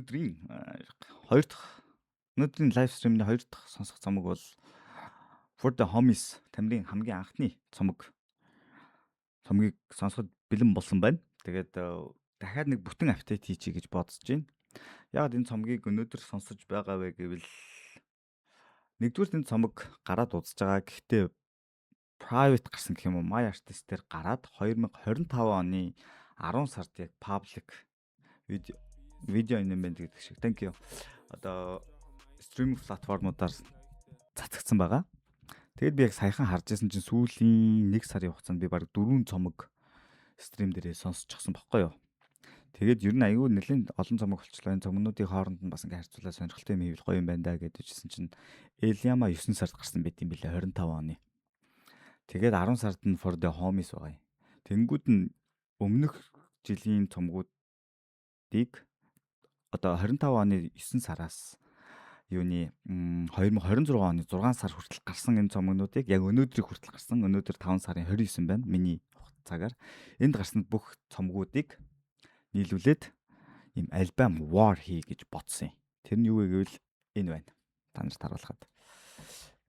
Өнөөдрийн хоёр дахь өнөөдрийн live stream ний хоёр дахь сонсох цомог бол For the Homies Тамирын хамгийн анхны цомгийг сонсоход бэлэн болсон байна. Тэгээд дахиад нэг бүтэн update хийчихье гэж бодож байна. Яг энэ цомгийг өнөөдөр сонсож байгаа вэ гэвэл, нэгдүгээр, энэ цомог гараад удаж байгаа. Гэхдээ private гарсан гэх юм уу, My Artist дээр гараад 2025 оны 10 сард яг public видео юм байна гэдэг шиг. Thank you. Одоо streaming платформудаар цацагдсан байгаа. Тэгээд би яг саяхан харж байсан чинь сүүлийн 1 сарын хугацаанд би баг дөрвөн цомог stream дээрээ сонсчихсан баггүй юу. Тэгээд ер нь аягүй нэлээд олон цомог болчлоо. Энэ цомгнуудын хооронд нь бас ингээ харьцуулаад сонирхолтой юм хийвэл гоё юм байна да гэдээжсэн чинь Элиама 9 сард гарсан байт юм билээ, 25 оны. Тэгээд 10 сард нь For the Homies байгаа юм. Тэнгүүд нь өмнөх жилийн цомгуудыг одоо 25 оны 9 сараас юуны 2026 оны 6 сар хүртэл гарсан энэ цомгнуудыг, яг өнөөдрийг хүртэл гарсан, өнөөдөр 5 сарын 29 байна миний цагаар, энд гарсан бүх цомгуудыг нийлүүлээд ийм альбом war хий гэж бодсон юм. Тэр нь юу вэ гэвэл энэ байна. Та нарт харуулхад.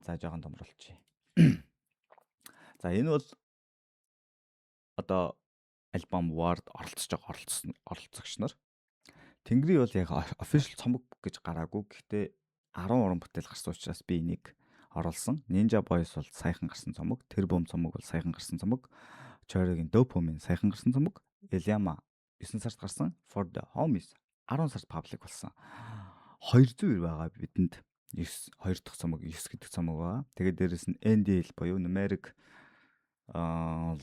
За, жоохон томруулчих. За, энэ бол одоо альбом war-д оролцож байгаа оролцогч нар. Тэнгэрийн бол яг official цомог гэж гараагүй. Гэхдээ 10 уран бүтээл гарсан учраас би энийг оруулсан. Ninja Boys бол саяхан гарсан цомог, Тэр бом цомог бол саяхан гарсан цомог, Choriгийн Dopamine саяхан гарсан цомог, Eliama 9 сард гарсан, For the Homies 10 сард public болсон. 290 байгаа бидэнд 9, хоёр дахь цомог, 9 гэдэг цомог байгаа. Тэгээд дээрэс нь NDL буюу Numeric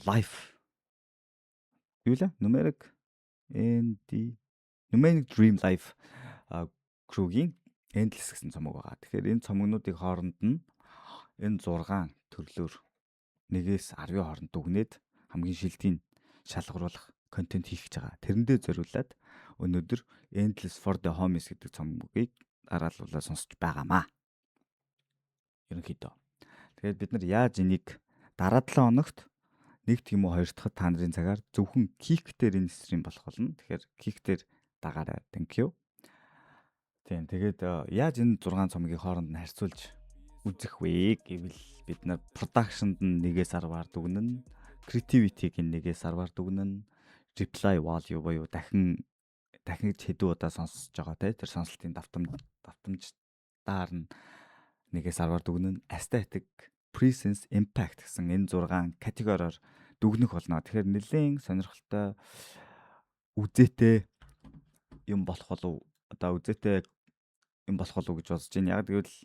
Life юу лээ? Numeric ND Numeric Dream Life crew-гийн Endless гэсэн цомог байгаа. Тэгэхээр энэ цомгнуудыг хооронд нь энэ 6 төрлөөр 1-ээс 10-ын хооронд дүгнээд хамгийн шилдгийг шалгаруулах контент хийх гэж байгаа. Тэрэндээ зориулаад өнөөдөр Endless for the Homies гэдэг цомгийг дараалуулаад сонсож байгаамаа. Ерөнхийдөө. Тэгээд бид нар яаж энийг дараа 7 хоногт нэг тийм үү, хоёр дахь та нарын цагаар зөвхөн Kick дээр энэ stream болох болно. Тэгэхээр Kick дээр дагаарай. Thank you. Тийм, тэгээд яаж энэ 6 цомгийг хооронд нь харьцуулж үзэх вэ гэвэл бид нар production-д нь 1-ээс 10-аар дүгнэн, creativity-г нь 1-ээс 10-аар дүгнэн, replay value буюу дахин дахиж хэдэн удаа сонсож байгаа те, тэр сонслтын давтамждаар нь 1-ээс 10-аар дүгнэн, aesthetic, presence, impact гэсэн энэ 6 категориор дүгнэх болно. Тэгэхээр нэлээд сонирхолтой үзээтэй юм болох болов, одоо үзээтэй юм болох болов гэж бодож байна. Яг гэвэл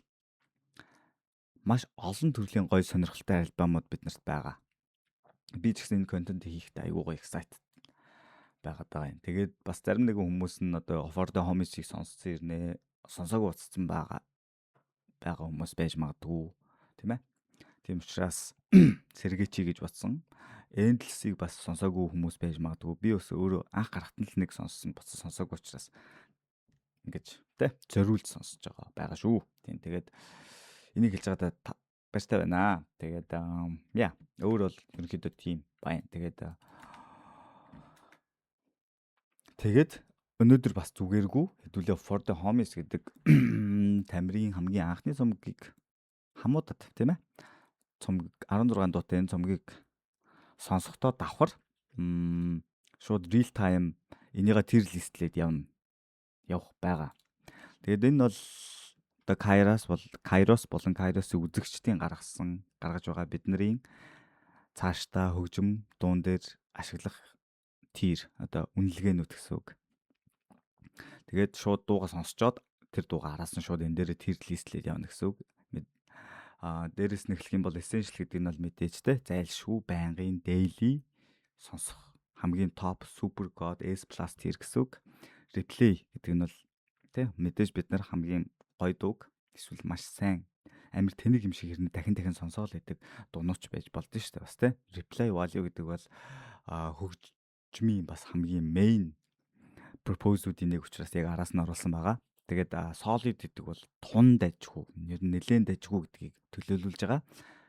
маш олон төрлийн гоё сонирхолтой альбомууд биднэрт байгаа. Би ч гэсэн энэ контент хийхдээ айгүй гоё excited байгаад байгаа юм. Тэгээд бас зарим нэгэн хүмүүс нь одоо For the Homies-ийг сонссон ирнэ. Сонсоогүй уцсан байгаа хүмүүс байж магадгүй, тийм ээ. Тийм учраас сэргээчий гэж бодсон. Endless-ийг бас сонсоогүй хүмүүс байж магадгүй. Би бас өөрөө анх гарахт нь л нэг сонссон, буцаа сонсоогүй учраас ингэж тэ зориулж сонсож байгаа шүү. Тийм, тэгээд энийг хэлж байгаадаа баяртай байна. Тэгээд яа, өөр бол ерөнхийдөө тийм байна. Тэгээд өнөөдөр бас зүгээргүй хэдүүлээ For the Homies гэдэг Тамирын хамгийн анхны цомгийг хамуудад, тийм ээ. Цомог 16 дуутай энэ цомгийг сонсохдоо давхар шууд real time энийга tier list лээд явах байгаа. Тэгээд энэ бол одоо Kairos болон Kairos-ийн үзэгчдийн гаргаж байгаа бидний цаашдаа хөгжим дуун дээр ашиглах tier, одоо үнэлгээнүүд гэсэн үг. Тэгээд шууд дууга сонсчоод тэр дууга араас нь шууд энэ дээр tier list лээд явна гэсэн үг. А дээрэс нь эхлэх юм бол essential гэдэг нь бол мэдээж те зайлшгүй байнгын daily сонсох хамгийн топ, super god, S+ tier гэсэн үг. Replay гэдэг нь бол те мэдээж бид нар хамгийн гоё дууг эсвэл маш сайн, амир тэнэг юм шиг хэрнээ дахин дахин сонсоол идэг дунууч байж болдсон шүү дээ бас те. Replay value гэдэг бол хөгжмийн бас хамгийн main purpose-уудын нэг учраас яг араас нь оруулсан байгаа. Тэгээд solid гэдэг бол тун дажгүй, нэр нь нэлээд дажгүй гэдгийг төлөөлүүлж байгаа.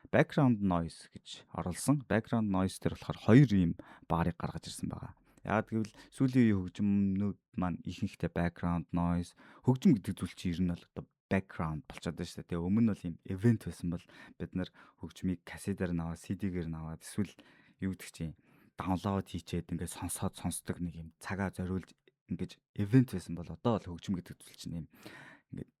Background noise гэж оруулсан. Background noise дээр болохоор хоёр ийм баарыг гаргаж ирсэн байгаа. Яагаад гэвэл сүүлийн үеийн хөгжмнүүд маань ихэнхдээ background noise, хөгжим гэдэг зүйл чинь ер нь бол одоо background болчиход байна шүү дээ. Тэгээ өмнө нь бол ийм event байсан бол бид нар хөгжмийг кассетаар наваад, CD-гээр наваад эсвэл юу гэдэг чинь download хийчээд ингээд сонсоод сонсдог нэг юм цагаа зориулж ингэж event байсан бол одоо бол хөгжим гэдэг зүйл чинь юм ингээд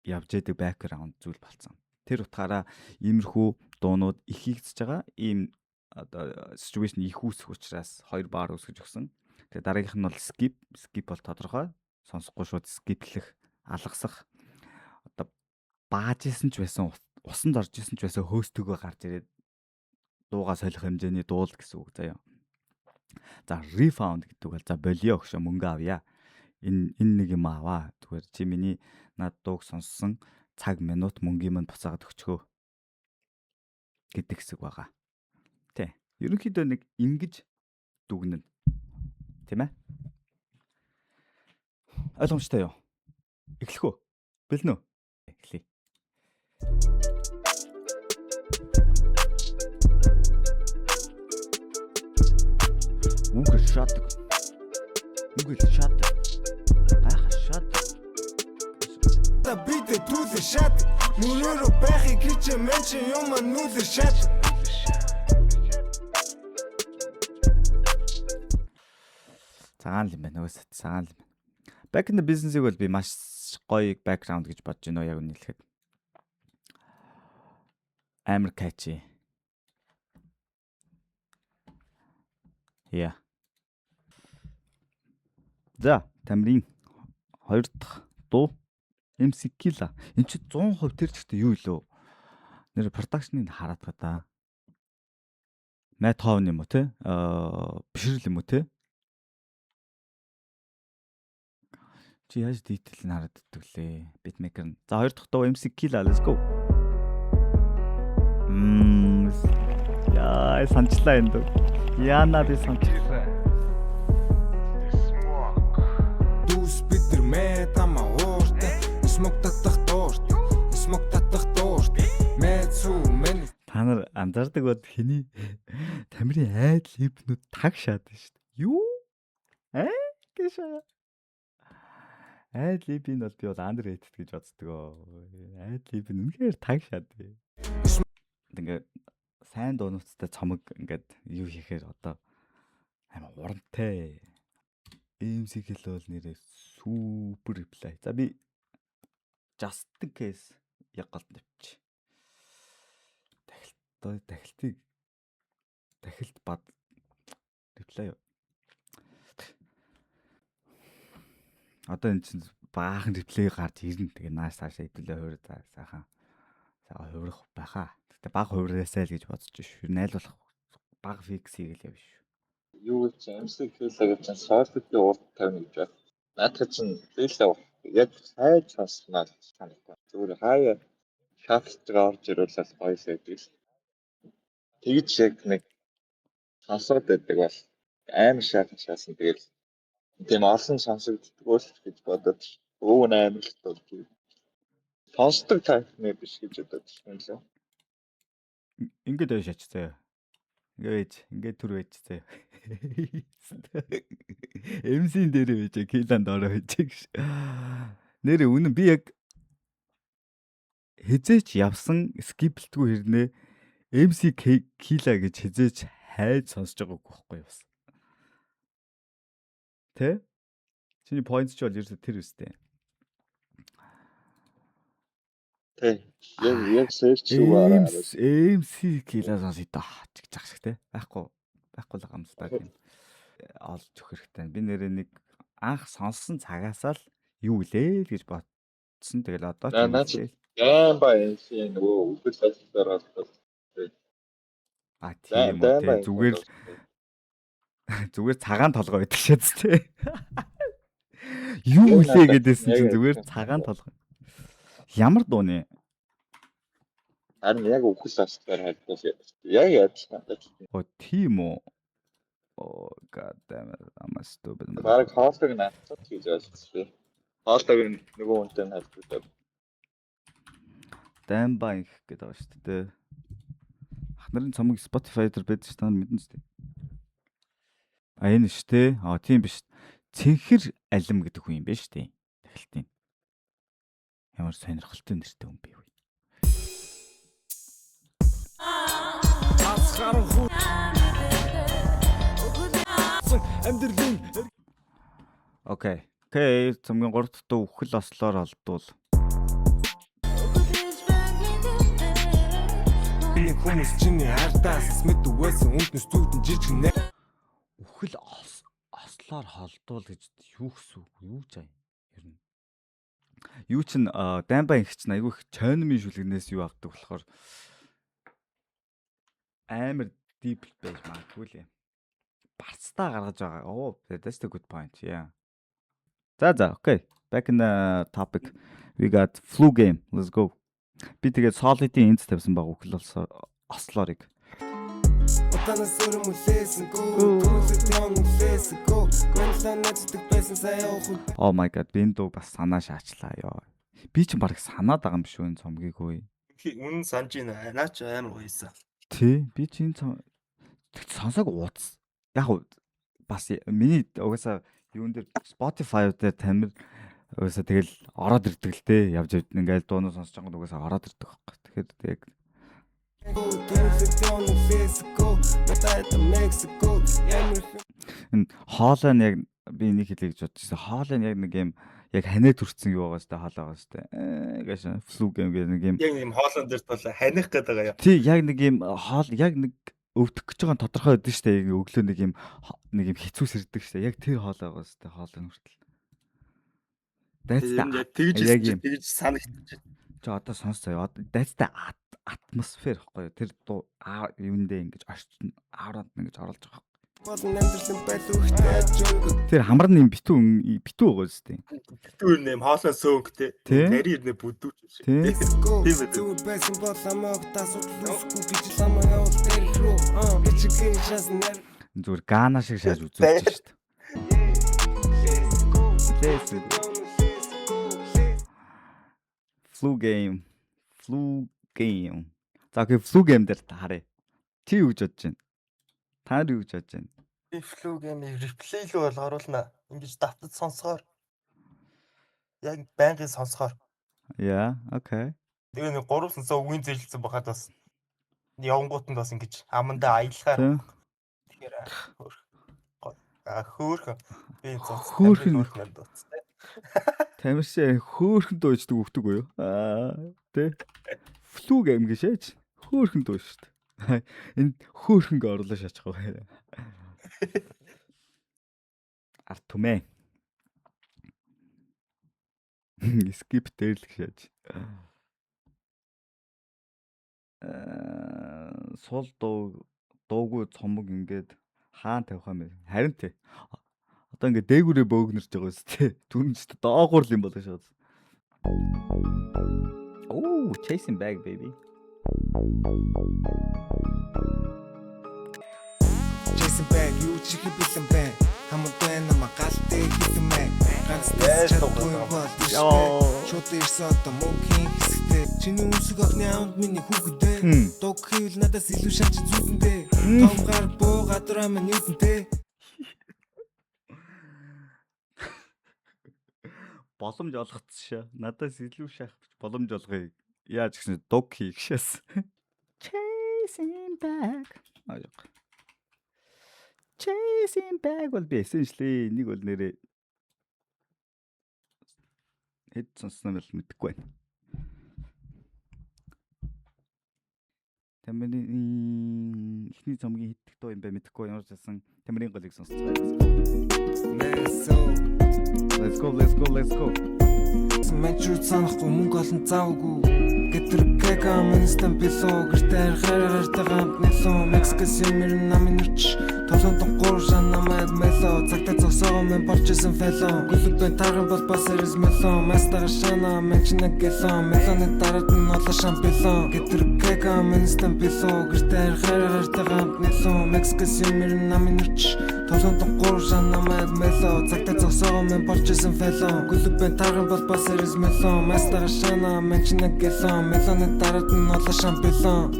явж яадаг background зүйл болцсон. Тэр утгаараа иймэрхүү дуунууд их хийгдэж байгаа. Ийм одоо situation их үүсэх учраас 2 бар үүсгэж өгсөн. Тэгээ дараагийнх нь бол skip. Skip бол тодорхой. Сонсохгүй шууд skip-лэх, алгасах. Одоо бааж исэн ч байсан, усанд орж исэн ч байсан хөөстөгөө гарч ирээд дуугаа солих хэмжээний дуул гэсэн үг заяа. За refund гэдэг бол за болио өгшөө мөнгө авъя. Энэ нэг юм аваа. Зүгээр чи миний над дууг сонссон цаг минут мөнгөний манд буцаагаад өгчхөө гэдэг хэсэг байгаа. Тэ. Ерөнхийдөө нэг ингэж дүгнэн. Тийм ээ? Ойлгомжтой юу? Эхлэх үү? Бэлнэ үү? Эхлэе. Үгэл шатдаг. Үгэл шатдаг. Гайхал шатдаг. Бид түлээ шат. Мөрөөрөө байхыг хичээ мен чи юм нүлээ шат. Цагаан л юм байна. Нөгөөс цагаан л юм байна. Back in the business-ийг бол би маш гоё background гэж бодож байна яг үнэ хэлэхэд. Амар catchy. Yeah. За, Тамирын хоёр дахь дуу MC Killa. Энд чи 100% тэр чигтээ юу илөө? Нэр production-ыг хараад байгаа да. Matt Hown юм уу те? Бишрэл юм уу те? Чи яаж detail нь хараад иддэг лээ? Beatmaker нь. За хоёр дахь дуу MC Killa, let's go. Яа, санчлаа энэ дуу. Яна би санчлаа. Дүүс бид нар мэд ама ууртай. Smoke татах дууртай. Smoke татах дууртай. Мэд сүү мэн. Та нар анзаардаг бол хэний Тамирын ad lib-нүүд таг шаад шүү дээ. Юу? Ээ гэж. Ad lib-ийг бол би бол underrated гэж боддог. Ad lib нь үнэхээр таг шаад. Ингээд сайн дуунуудтай цомог ингээд юу хийхээр одоо амар урамтай. MC Killa бол нэрээ супер reply. За би just in case яг голд тавьчих. Дахилт дахилт бад reply. Одоо энэ чинь баахан reply гарч ирнэ. Тэгээ нааш цаашаа хэдүүлээ хувир за сайхан сайхан хувирах байхаа. Гэтэ баг хувираасай л гэж бодож ш. Ер нь аль болох баг fix хийгээл явна шүү. Юу гэж MC Killa гэж чинь Solid-ийн урд тавина гэж байна. Наадах чинь Killa яг хайж сонсноо санагдав. Зүгээр хаяа shuffle орж ирвэл л гоё л байдаг л. Тэгж яг нэг сонсоод байдаг бол амар шаахан шаасан тэгэл тийм олон сонсогддог л гэж бодод өвөө нь амар л болж сонсдог тайпны биш гэж бодод юм лээ. Ингээд байж шач заяа. Ингээ байж, ингээ түр байж заяа. MC-н дээр байж, Киланд ороо байж гэж. Нэрээ үнэн би яг хизээч явсан skip-лтгүй хэрнээ MC Killa гэж хизээч хайж сонсож байгаагүй байхгүй юу бас. Тэ? Чиний point ч бол ерөөсө тэр үстэй. Тэ. Яг search юугаар MC Killa сонсъё доо гэж зах шиг те. Байхгүй. Байхгүй л байгаа юм л та тийм. Олж өгөх хэрэгтэй. Би нэрээ нэг анх сонссон цагаасаа л юу гэлээ л гэж бодсон. Тэгэл одоо ч наа чи Гамба MC нөгөө үгэл ажиллаар бол А тийм үү те. Зүгээр л зүгээр цагаан толгой байдаг шээ те. Юу үлээ гэдээсэн чинь зүгээр цагаан толгой. Ямар дууны? Харин яг үхэл астгаар хайртай яг адилхан. Оо тийм үү. Oh god damn it. I'm a stupid. Бараг хоолойг наацсан гэж ойлгосон. Хоолойг нөгөө хүнтэй нь холбогдоод. Даймба их гэдэг байгаа шүү дээ. Ах нарын цомог Spotify дээр байдаг ч та нар мэднэ шүү дээ. А, энэ ш тэ. А, тийм биш. Цэнхэр алим гэдэг хүн юм байна шүү дээ. Тахилтын. Ямар сонирхолтой нэртэй хүн бэ вэ? Амьдралын Okay. Okay, цомгийн 3 дахь дуу "Үхэл ослоор олдвол". Би хүмүүс чиний ардаас мэд үгээс үнднэс зүудэн жижиг нэ. Үхэл ослоор холдвол гэж юу гэсэн үг? Юу ч аа. Ер нь. Юу чин даймба инх чинь айгүй их чойнмын шүлгэнээс юу авдаг болохоор амар deep байж магадгүй л юм. Барцдаа гаргаж байгаа. Oh, that's the good point. Yeah. За, okay. Back in the topic. We got Flu Game. Let's go. Би тэгээд Solid-ийн энц тавьсан байгаа үхэл ослоорыг. Утанаас өрөм үлээсэнгүү, Түүнлэд ён үлээсэнгүү. Мэнлэн нэцдэг байсан сая охин. Oh my god, би энэ дууг бас санаа шаачлаа ёо. Би ч бараг санаад байгаа юм шүү энэ цомгийг өө. Үнэн санаж байна. Наа чи амар гоёсэн. Тий, би ч энэ цом сонсоог ууц. Яг бас миний угаасаа юун дээр, Spotify дээр тамир угаасаа тэгэл ороод ирдэг л те. Явж явж ингээл дуунуу сонсож байгаа угаасаа ороод ирдэг байхгүй. Тэгэхээр яг Түүнлэд ён үлээсэнгүү. Надад Мексико ямар энэ хоолой нь яг би энийг хэлье гэж бодож байсан. Хоолой нь яг нэг юм яг ханиад төрсэн юу байгаа сте, хоолой байгаа сте. Гэж Flu Game гэх нэг юм. Яг нэг юм хоолон дээр тул ханих гэдэг байгаа юм. Тий, яг нэг юм хоол яг нэг өвдөх гэж байгаа нь тодорхой байдаг штэ. Яг өглөө нэг юм хэцүү сэрдэг штэ. Яг тэр хоолой байгаа сте, хоолой нь хүртэл. Дайцтай Яг тэгж яг юм. тэгж санагдчих. Чи одоо сонс заяа. Дайцтай атмосфер ихгүй юу? Тэр дуу юундээ ингэж орчин ауранд ингэж оруулж байгаа. Болон амьдралын байлуу ихтэй жөнгө. Тэр хамар нь юм битүү битүү байгаа зү. Битүү юм хоолой сөөнгтэй. Тий. Нарийн ирнэ бүдүүч юм шиг. Тий. Тийм үү. Зүгээр байсан бол амаг та асуудал үүсэхгүй гэж ламаа явуул тэр рүү. Бичгийн шас нэр. Зүгээр Гана шиг шааж үзүүлж шүү дээ. Let's go. Flu Game. Flu Game. За, okay, Flu Game дээр та харъя. Чи юу гэж бодож байна? Та нар юу гэж бодож байна? Би Flu Game-ийг replay рүү бол оруулна. Ингэж давтаж сонсохоор. Яг байнгын сонсохоор. Yeah, okay. Тэгээ нэг 3 сонсоо үгийн зэрлэгдсэн байхад бас явангууд нь бас ингэж амандаа аялахаар Тэ. тэгэхээр хөөх. А, хөөхөн. Би энэ цоц Хөөхөн. хөөхөн дууцтай. Тамиршээ хөөхөн дууждаг өгдөг үү? Аа, тэ. Flu Game гэж шээж. Хөөхөн дуу шүү дээ. Энэ хөөхөнгө орлоо шаачих уу. Арт түмэн. Skip дээр л шааж. Сул дуу дуугүй цомог ингээд хаан тавих юм бэ? Харин тий. Одоо ингээд дээгүүрээ бөөгнөрч байгаа үст тий. Түрэн ч доогуур л юм болоо шээ. Oh, chasing bag, baby. Chasing bag юу ч их бэлэн байна. Хамт байна намаа галтай хитэн мэн. Ганц Яаж чадахгүй дуугаад бол Йоо. шууд ирсэн одоо мөнхийн хэсэгтээ. Чиний өмсөг охины аавд миний хүүхэдээ. Дуг хийвэл надаас илүү шаач зүудэндээ. Том гар буу гадраа минь нүдэнтэй. Боломж олгоцсон шээ. Надаас илүү шахах боломж олгоё. Яаж гэсэн дуг хийх шээс. Chasing bag. Аа. Chasing bag бол би essentially энийг бол нэрээ хэд сонссон юм бол мэдэхгүй байна. Тамирын эхний цомгийн хэддэг дуу юм бэ мэдэхгүй, ямар ч байсан Тамирын голыг сонсцгоё. Месо. Let's go, let's go, let's go. Мэн ч санахгүй мөнгө олон заавгүй. Гэтэр кэка мэнстэн било гэртээ хараар гартаа амт нэлөө Мексикос юмэр намын нэрч толон гур шан намайг мэло цагтаа зогсоогоо мен болж исэн фэло гүлэг бэн тарган бол бас эрс мэло мастага шана мен ч нэг гэло мелоны дараад нь олон шан било гэтэр кэка мэнстэн било гэртээ хараар гартаа амт нэлөө Мексикос юмэр намын нэрч толон гур шан намайг мэло цагтаа зогсоогоо мен болж исэн фэло гүлэг бэн тарган бол бас эрс мэло мастага шана мен ч нэг гэло мелоны дараад нь олон шан било.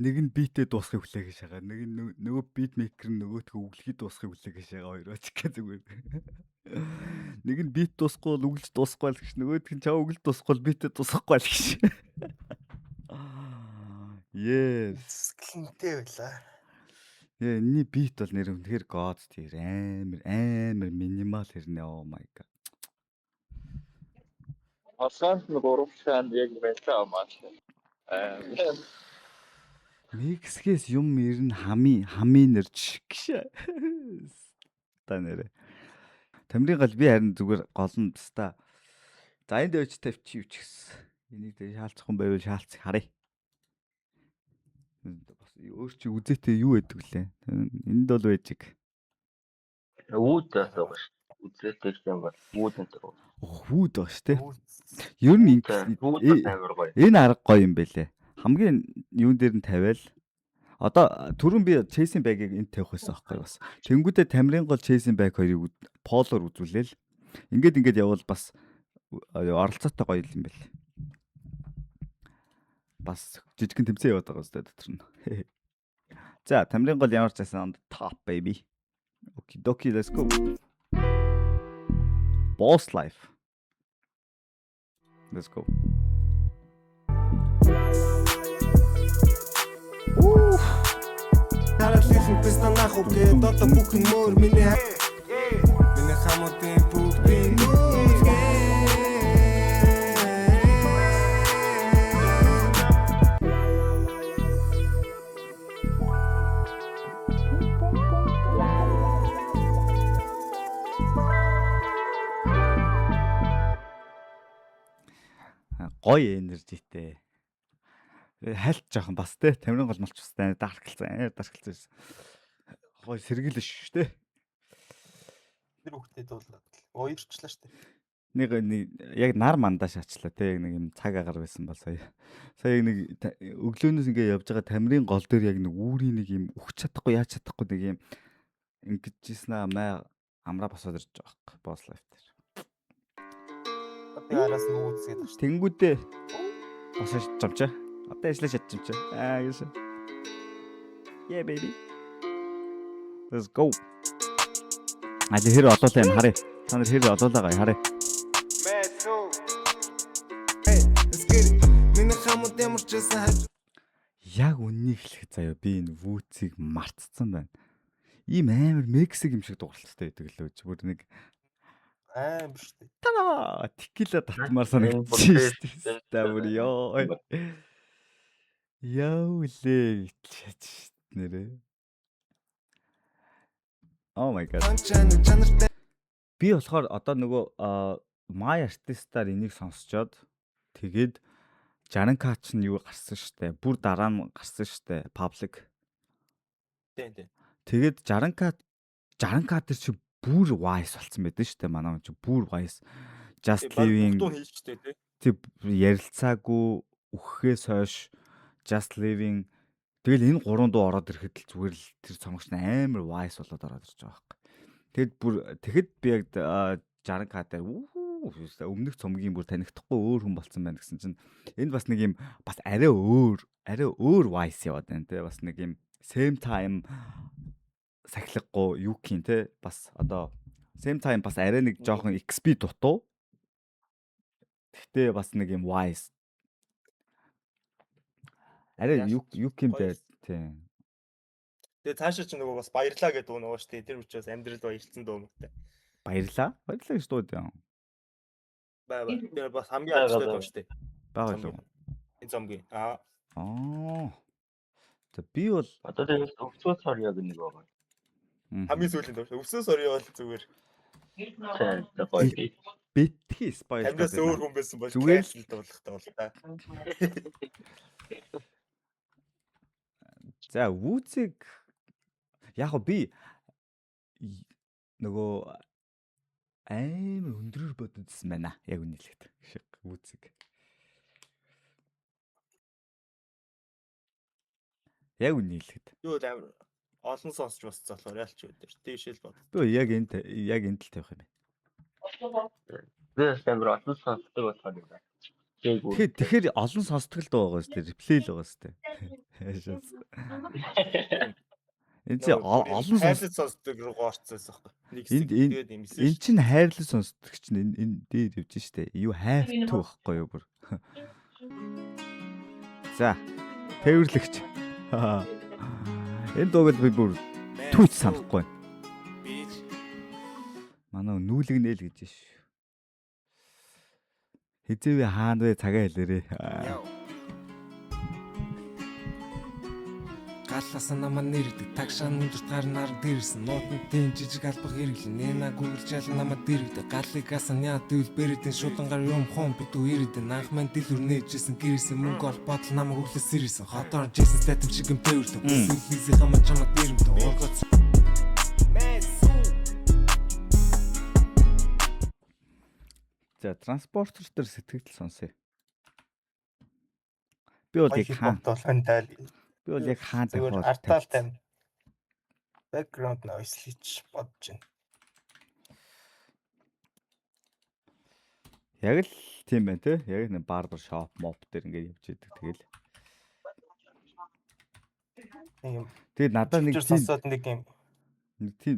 Нэг нь beat ээ дуусахыг хүлээх шагаа. Нэг нь нөгөө beat maker нь нөгөөтгөө өглөхийг дуусахыг хүлээх шагаа хоёр очих гэ зүгээр. Нэг нь beat дуусахгүй бол өглөж дуусахгүй л гэж, нөгөөх нь чав өглөж дуусахгүй бол beat ээ дуусгахгүй л гэж. Yes. Зүсгэлэнтэй байлаа. Яа, энэний beat бол нэр үнэхээр god tier, амар амар minimal хэрнээ. Oh my god. Олонд нь гурван яг байлаа маш. Аа. Мексикээс юм ирнэ, хамын хамын нэрч гэж. Та нэрэ. Тамирын гал би харин зүгээр гол нь баста. За, энд явж тавьчих юу ч гэсэн. Энийг дээр шаалцах юм байвал шаалцах харъя. Бас өөр чи үзээтэй юу байдаг лээ. Энд бол байж. Үүд бас байгаа шүү. Үзээтэй юм бол үүд энэ төр. Үүд байгаа шүү те. Ер нь Үүд бас амар гоё. Энэ арга гоё юм бэлээ. Хамгийн юун дээр нь тавиал одоо түрүүн би Chasing Bag-ыг энд тавих байсан байхгүй бас. Тэнгүүдээ Тамирын гол Chasing Bag хоёрыг poll оор үзүүлээл. Ингээд ингээд явбал бас оролцоотой гоё юм бэл. Бас жижигэн тэмцээн яваад байгаа зү дотор нь. За, Тамирын гол ямар ч байсан on the top, baby. Okie dokie, let's go. Boss life. Let's go. Ooh. Хараад хэлэн пистанах үгээ одоо бүх нь мөр миний хамуудын бүгдийн нүцгэн. Гоё energy тэй. Хальт жоохон бас те Тамирын гол малч бас dark лцсан, амар dark лцсан. Гоё сэргийл шүү те. Тэр хүүхдээ дуулаад уярчлаа шүү дээ. Нэг яг нар мандаа шаачлаа те, нэг юм цаг агаар байсан бол сая. Сая нэг өглөөнөөс ингээ явж байгаа Тамирын гол дээр яг нэг үүрийн нэг юм өгч чадахгүй яаж чадахгүй нэг юм ингэжсэн аа, май амраа босоод ирж байгаа байхгүй boss life дээр. Би араас нь үүсгээд байгаа шүү. Тэнгүүдээ босоо шатчих юм чи. Одоо ажиллаа шатчих юм чи. Аа гэсэн. Yeah, baby. Let's go. А хэр олоолаа юм харъя. Та нар хэр олоолаа гай харъя. Hey, let's get it. Миний хамууд ямар ч байсан хаж Яг үннийг хэлэхэд заяа, би энэ Вүүцийг мартцсан байна. Ийм амар Мексик юм шиг дууралттай байдаг лөө. Бүр нэг Амар шүү дээ. Тана текила татмаар санагдчих шүү дээ. Та бүр ёо. Яа үлээ гэж нэрээ. Oh my god. Чанартай. Би болохоор одоо нөгөө My Artist-аар энийг сонсчоод тэгээд 60K ч нь юу гарсан штэ. Бүр дараа нь гарсан штэ. Public. Тийм. Тэгээд 60K 60K дээр чи бүр wise болцсон байдаг штэ. Манай хүн чи бүр wise. Just living хийжтэй тий. Тэг ярилцаагүй үхэхээс хойш just living, тэгэл энэ гурван дуу ороод ирэхэд л зүгээр л тэр цомогч амар wise болоод ороод ирж байгаа байхгүй. Тэгэд бүр тэгэхэд би яг 60K дээр өмнөх цомгийн бүр танихдахгүй өөр хүн болцсон байна гэсэн чинь энд бас нэг юм бас арай өөр wise яваад байна те, бас нэг юм same time сахилгагүй юу гин те, бас одоо same time бас арай нэг жоохон XP дутуу. Гэхдээ бас нэг юм wise арай юу юу юм бэ тийм. Тэгээ цаашаа ч нөгөө бас баярлаа гэдэг дуу нөгөө шүү дээ. Тэр учраас амьдрал баярлцсан дуу мөртэй. Баярлаа. Баярлаа гэж дуу юм. Бай бай. Тэр бас хамгийн алдартай дуу шүү дээ. Байгаа л уу? Энэ цомгийн. Аа. Аа. За, би бол Одоо тэгээд өвсөө сор яг нэг байгаа. Хамгийн сүүлийн дуу. Өвсөө сорё бол зүгээр. Тийм гоё. Битгий spoil. Тамираас өөр хүн байсан бол зүгээр л дуулахтай бол та. За, Вүүцийг яг би нөгөө амар өндрөөр бододсон байна. Яг үнэ хэлэхэд. Шиг Вүүцийг. Яг үнэ хэлэхэд. Юу л амар олон сонсч бас болохоор ялч өдөр тийшэл бод. Би яг энд яг энд л тавих юм байна. Би бас амар олон сонсдог болохоор юм байна. Тэгэхээр тэгэхээр олон сонсдог л дуу байгаа шүү дээ. Replay л байгаа шүү дээ. Яашаас. Энэ чи олон сонс хайрлаж сонсдог руу орцсон байхгүй. Нэг Энд- хэсэг энэ- тэгээд нэмсэн энэ чинь хайрлаж сонсдог чинь энэ энэ дээр явж штэ. You have to гэхгүй юу бүр. За. Тээвэрлэгч. Энэ дууг л би бүр түүч санахгүй байна. Манай нүүлэг нээл гэж ш. Хизээвэ хаана вэ цагаа хэлээрээ. Галлаасан намаа нэрдэг тагшаан өндөрт гарнаар дэрсэн нуутанд тийм жижиг албах хэрэглэн нэна гүгэлжаал намаа дэрэгдэг галлыг гасан яа гэвэл бэрэтэн шулангаар юм хом битүү ирдэн анх мань дэлгүр нээжсэн гэрсэн мөнгө ол бодол намайг өглөөс сэрсэн хотоор жисэн статим шиг юм тээвэрлэн бүсэллизийн хамаа чамаа дэрэмтэй ургац. За, транспортер дээр сэтгэл сонсъё. Би бол Гоё яг хаан хип хоп бол энэ би бол яг хаан зүгээр тавих артаал тань. Background noise л хийж бодож байна. Яг л тийм байна те. Яг нэг barber shop mop дээр ингээд явж идэг тэгэл. Нэг юм Тэгээд надад нэг тэр тийм сонсоод нэг юм нэг тийм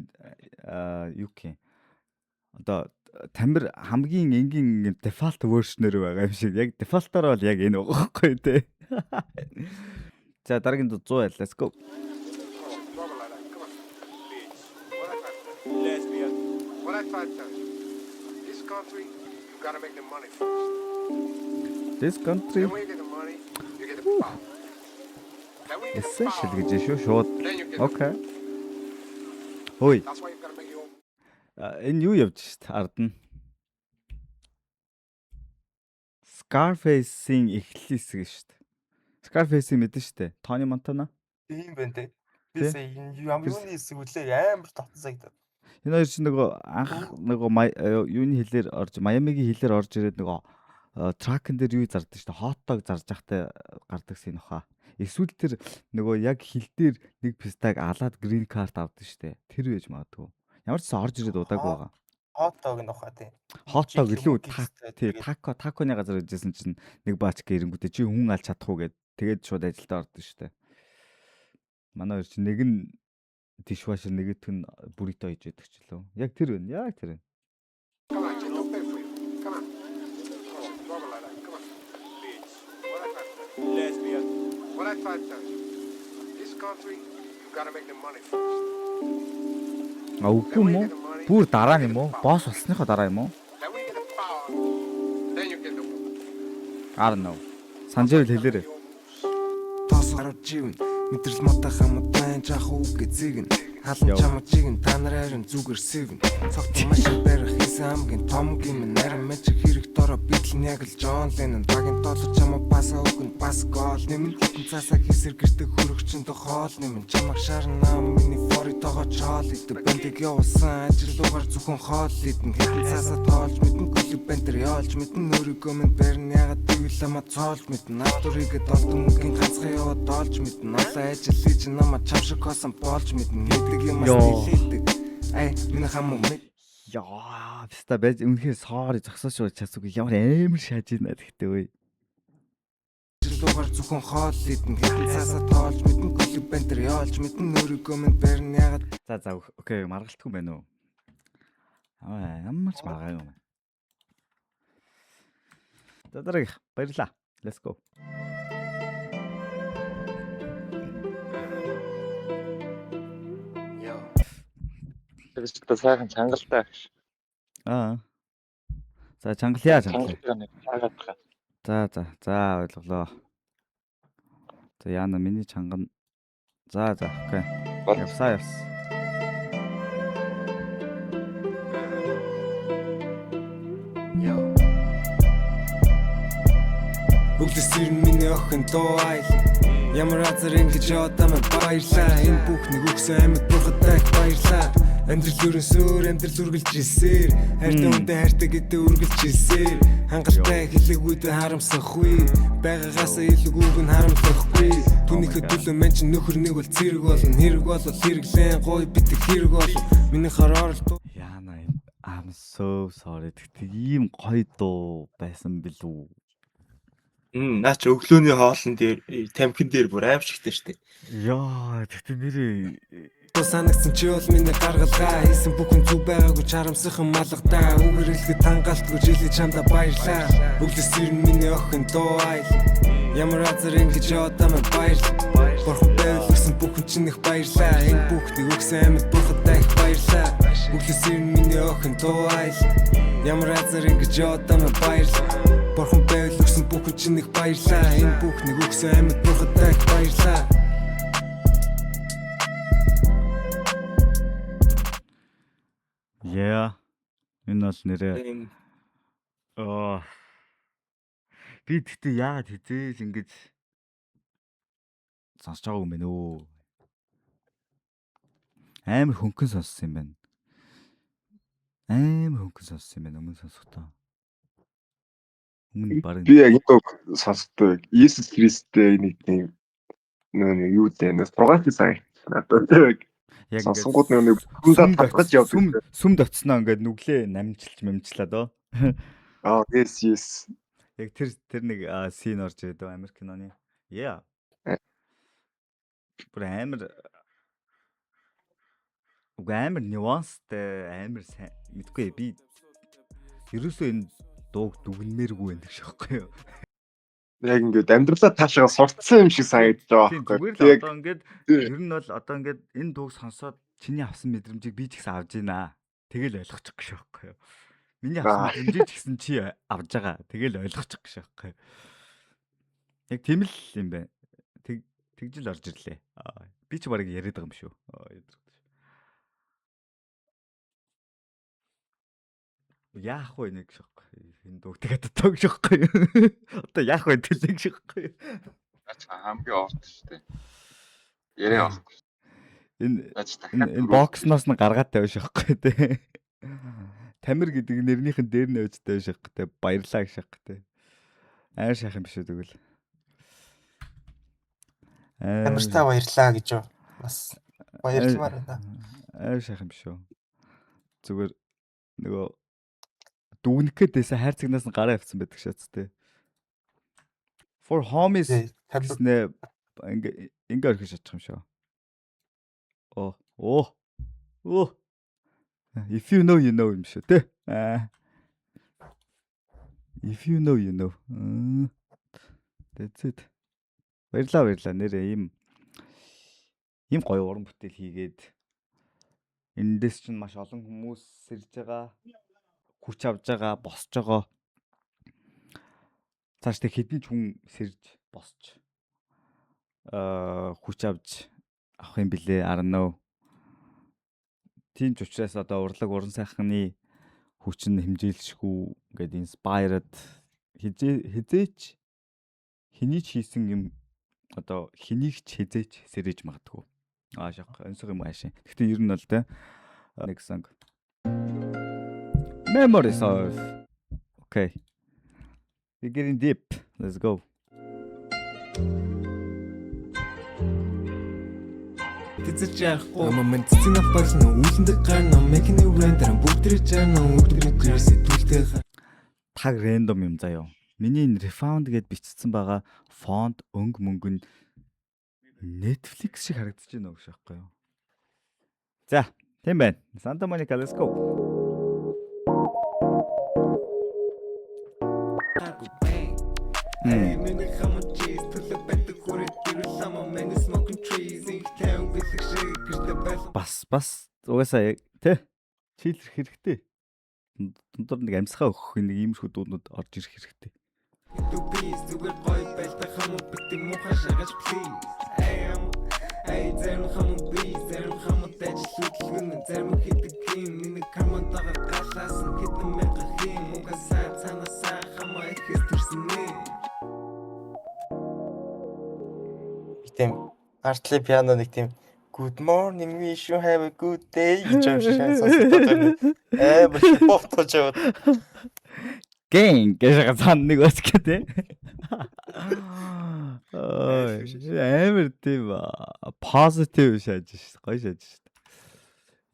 аа юу гэх юм. Одоо тамир хамгийн энгийн default version-ээр байгаа юм шиг. Яг default-аар бол яг энэ байгаа байхгүй те. За дараагийн 100 байл. Let's go. What I try to tell you, this country, you gotta make the money first. This country Then when you get the money, you get the power. Then when you get the essential power, гэж шүү шууд. then you get the Okay. Ой, That's why you gotta make your own энэ юу явж шít ард нь. Scarface-ийн эхлэл хэсэг шít. Scarface-ийг мэдэн штэ. Tony Montana. тийм байна те. Би Тэ? сая энэ юм Тэр- юуны хэсэг үлээ амар татсан сагдав. Энэ хоёр чинь нөгөө анх нөгөө юуны хилээр орж Майамигийн хилээр орж ирээд нөгөө тракн дээр юу зардаг штэ. Hot dog зарж байхдаа гардаг син баха. Эсвэл тэр нөгөө яг хил дээр нэг пистаг алаад green card авдаг штэ. Тэр байж магадгүй. Ямар ч сан орж ирээд удаагүй байгаа. Hot dog нөхөө тий. Hot dog илүү та тий тако таконы газар гэжсэн чинь нэг баачка ирэнгүүтээ чи хүн алж чадах уу гэд тэгээд шууд ажилдаа ордог штэ. Манай хоёр чинь нэг нь dishwasher нэгт нь буррито хийж яадаг ч лөө. Яг тэр байна. Яг тэр байна. Come on, Jay, don't pay for you. Come on. Oh, trouble like that. Come on. Bitch. What I try to tell you. Lesbian. What I try to tell you. This country, you gotta make the money first. А үгүй юм уу? Бүр дараа нь юм уу? Босс болсныхоо дараа юм уу? Then when you get the power, then you get the woman. I don't know. Санжээвэл хэлээрэй. Your moves. Тоос гарч ивэн мэдрэл муутай хамтан жах үг эзэг нь халан Йоо. чамаг чиг нь та нар харин зүгээр сэвэн цогтон машин барих хийсэн хамгийн том гим нарийн мэжиг хэрэг дороо бидл нь яг л Джон Леннон багийн доллар чамаг паса өгөн бас гол нэмэн хитэн цаасаа хийсэр гэртэг хөрөгчөнд хоол нэмэн чамаг шарна миний фори тоогоо чоол идэв бандыг явуулсан ажил руугаар зөвхөн хоол идэн хитэн цаасаа тоолж мэдэн клуб бантер яолж мэдэн өөрийгөө минь барин ягаад гэвэл намаа цоолж мэдэн артурыгэд олдон мөнгөний ганцхан яваад олж мэдэн олон ажил хийж намаа чам шиг косон болж мэдэн гэдэг юмас Йоо. нийлээдэг ай миний хам мэд Яа, писта байж үнэхээр sorry зогсооч болж чадсгүй ямар амар шааж ийна гэхдээ ой. Жилүүгээр зөвхөн хоол идэн хитэн цаасаа тоолж мэдэн клуб бантер яолж мэдэн өөрийгөө минь барин ягаад За за окей, маргалтгүй байна уу? Аа, ямар ч маргаагүй юм. За дараагийнх баярлаа. Let's go. Тэр чинь одоо сайхан чангалтай багш. Аа. За чангалъя чангалъя. Чангалтай нэг цаагаад байгаа. За за за ойлголоо. За яана миний чанган. За за окей. Явсаа явсан. Өглөөс ирнэ миний охин дуу айл. Ямар азар ингэж яваад амаа баярлаа. Энэ бүхнийг өгсөн амьд бурхадтай их баярлаа. Амьдрал өрөнсөөр амьдрал үргэлж илсээр. Хайртай хүнтэй хайртай гэдэг үргэлж илсээр. Хангалттай хэлээгүйдээ харамсахгүй. Байгаагаас илүү үг нь харамсахгүй. Түүнийхээ төлөө мэн чинь нөхөр нэг бол цэрэг болно. Хэрэг бол хэрэглэн гой битэг хэрэг болно. Миний хороор л Яана I'm so sorry. Тэгтээ ийм гоё дуу байсан билүү? Наа чи өглөөний хоолн дээр тамхин дээр бүр аим шигтэй штэ. Яа, тэгтээ нэрээ Санагдсан чи бол миний гаргалгаа. Хийсэн бүхэн зүг байгаагүй чарамсах малгадаа. Үгэр хэлэхэд хангаалтгүй жилийн чамда баярлаа. Өглөөс ирнэ миний охин дуу айл. Ямар азар ингэж одоо минь баярлаа. Бурхан байвал өгсөн бүхэн чинь их баярлаа. Энэ бүхнийг өгсөн амьд бурхадаа их баярлаа. Өглөөс ирнэ миний охин дуу айл. Ямар азар ингэж одоо минь баярлаа. Бурхан байвал өгсөн бүхэн чинь их баярлаа. Энэ бүхнийг өгсөн амьд бурхадаа их баярлаа. Yeah. Энэ бол нэрээ аа би тэгтээ яагаад хизээл ингэж сонсож байгаа юм бэ нөө. Амар хөнгөн сонссон юм байна. Амар хөнгөн сонссон юм байна өмнө сонсохдоо. Өмнө баг Би яг энэ дууг сонсдоо. Иесус Христтэй нэг тийм нөө юу лээ нөө сургаалт санагдсан надад яг яг сонсонгууд нөө нэг хүндээ татгаж явдаг. Сүмд очсноо ингээд нүглээ намжилж мэмжлээд оо. Аа yes yes. Яг тэр нэг син орж ирээд Америк киноны. Yeah. Бүр амар уг амар нюанстай амар сайн мэдгүй би ерөөсөө энэ дууг дүгнмээргүй байх гэж аахгүй юу. Яг ингээд амьдралаа таашаага сурцсан юм шиг санагдаж байгаа байхгүй. Зүгээр л одоо ингээд ер нь бол одоо ингээд энэ дууг сонсоод чиний авсан мэдрэмжийг би ч гэсэн авж гинэ. Тэгэл ойлгочих гэж аахгүй юу. Миний авсан мэдрэмжийг ч гэсэн чи авж байгаа. Тэгэл ойлгочих гэж аахгүй юу. Яг тийм л юм байна. Тэгжил орж ирлээ. Би ч барыг яриад байгаа юм шүү. Яах вэ нэг шохгүй. Энэ дууг тэгээд одоо гэж шохгүй. Одоо яах вэ тэлэг шохгүй. Наач хамгийн орт шүү дээ. Яриа олохгүй. Энэ энэ боксноос нь гаргаад тавь шохгүй те. Тамир гэдэг нэрнийхэн дээр нь явж тавь шохгүй те. Баярлаа гэж шохгүй те. Амар шах юм биш үү тэгвэл. Тамиртаа баярлаа гэж юу. Бас баярламаар байна. Амар шах юм биш үү. Зүгээр нөгөө дүгнэх гээд байсан хайрцагнаас нь гараа явцсан байдаг шатс те. For homies гэснээ ингээ ингээ орхиж чадчих юм шүү. Оо оо оо. If you know you know юм шүү те. If you know you know. That's it. Баярлаа баярлаа нэрээ ийм гоё уран бүтээл хийгээд эндээс чинь маш олон хүмүүс сэрж байгаа. Хүч авж байгаа, босч байгаа. Цааш тэг хэдэн ч хүн сэрж босч хүч авч авах юм билээ. I don't know. Тийм ч учраас одоо урлаг уран сайхны хүч нь хэмжээлшгүй ингээд inspired хизээч хэний ч хийсэн юм одоо хэнийг ч хизээч сэрэж магадгүй. Аа шах онцгой юм аашин. Гэхдээ ер нь бол те нэг song Memories of. Okay. We're getting deep. Let's go. Тэзэж яахгүй Аман цэцэн апарсан үлэндэг гарна making it random бүгд жарна өдөр бүгд сэтгүүлтэй таг random юм заяа. Миний энэ refound гэд бичсэн байгаа фонт өнгө мөнгө нь Netflix шиг харагдаж байна гэж аахгүй юу. За, тийм байна. Santa Monica let's go. Бас угаасаа тэ чийлэх хэрэгтэй. Дундуур нэг амьсгаа өгөх нэг иймэрхүү дууднууд орж ирэх хэрэгтэй. Тийм артлын пиано нэг тийм good morning wish you have a good day гэж юм шиг сонсогдоод байна. Амар хипхоп тож яваад. Гэн гэж цаана нэг бас гэдэг. Амар тийм positive шааж ш. Гоё шааж ш.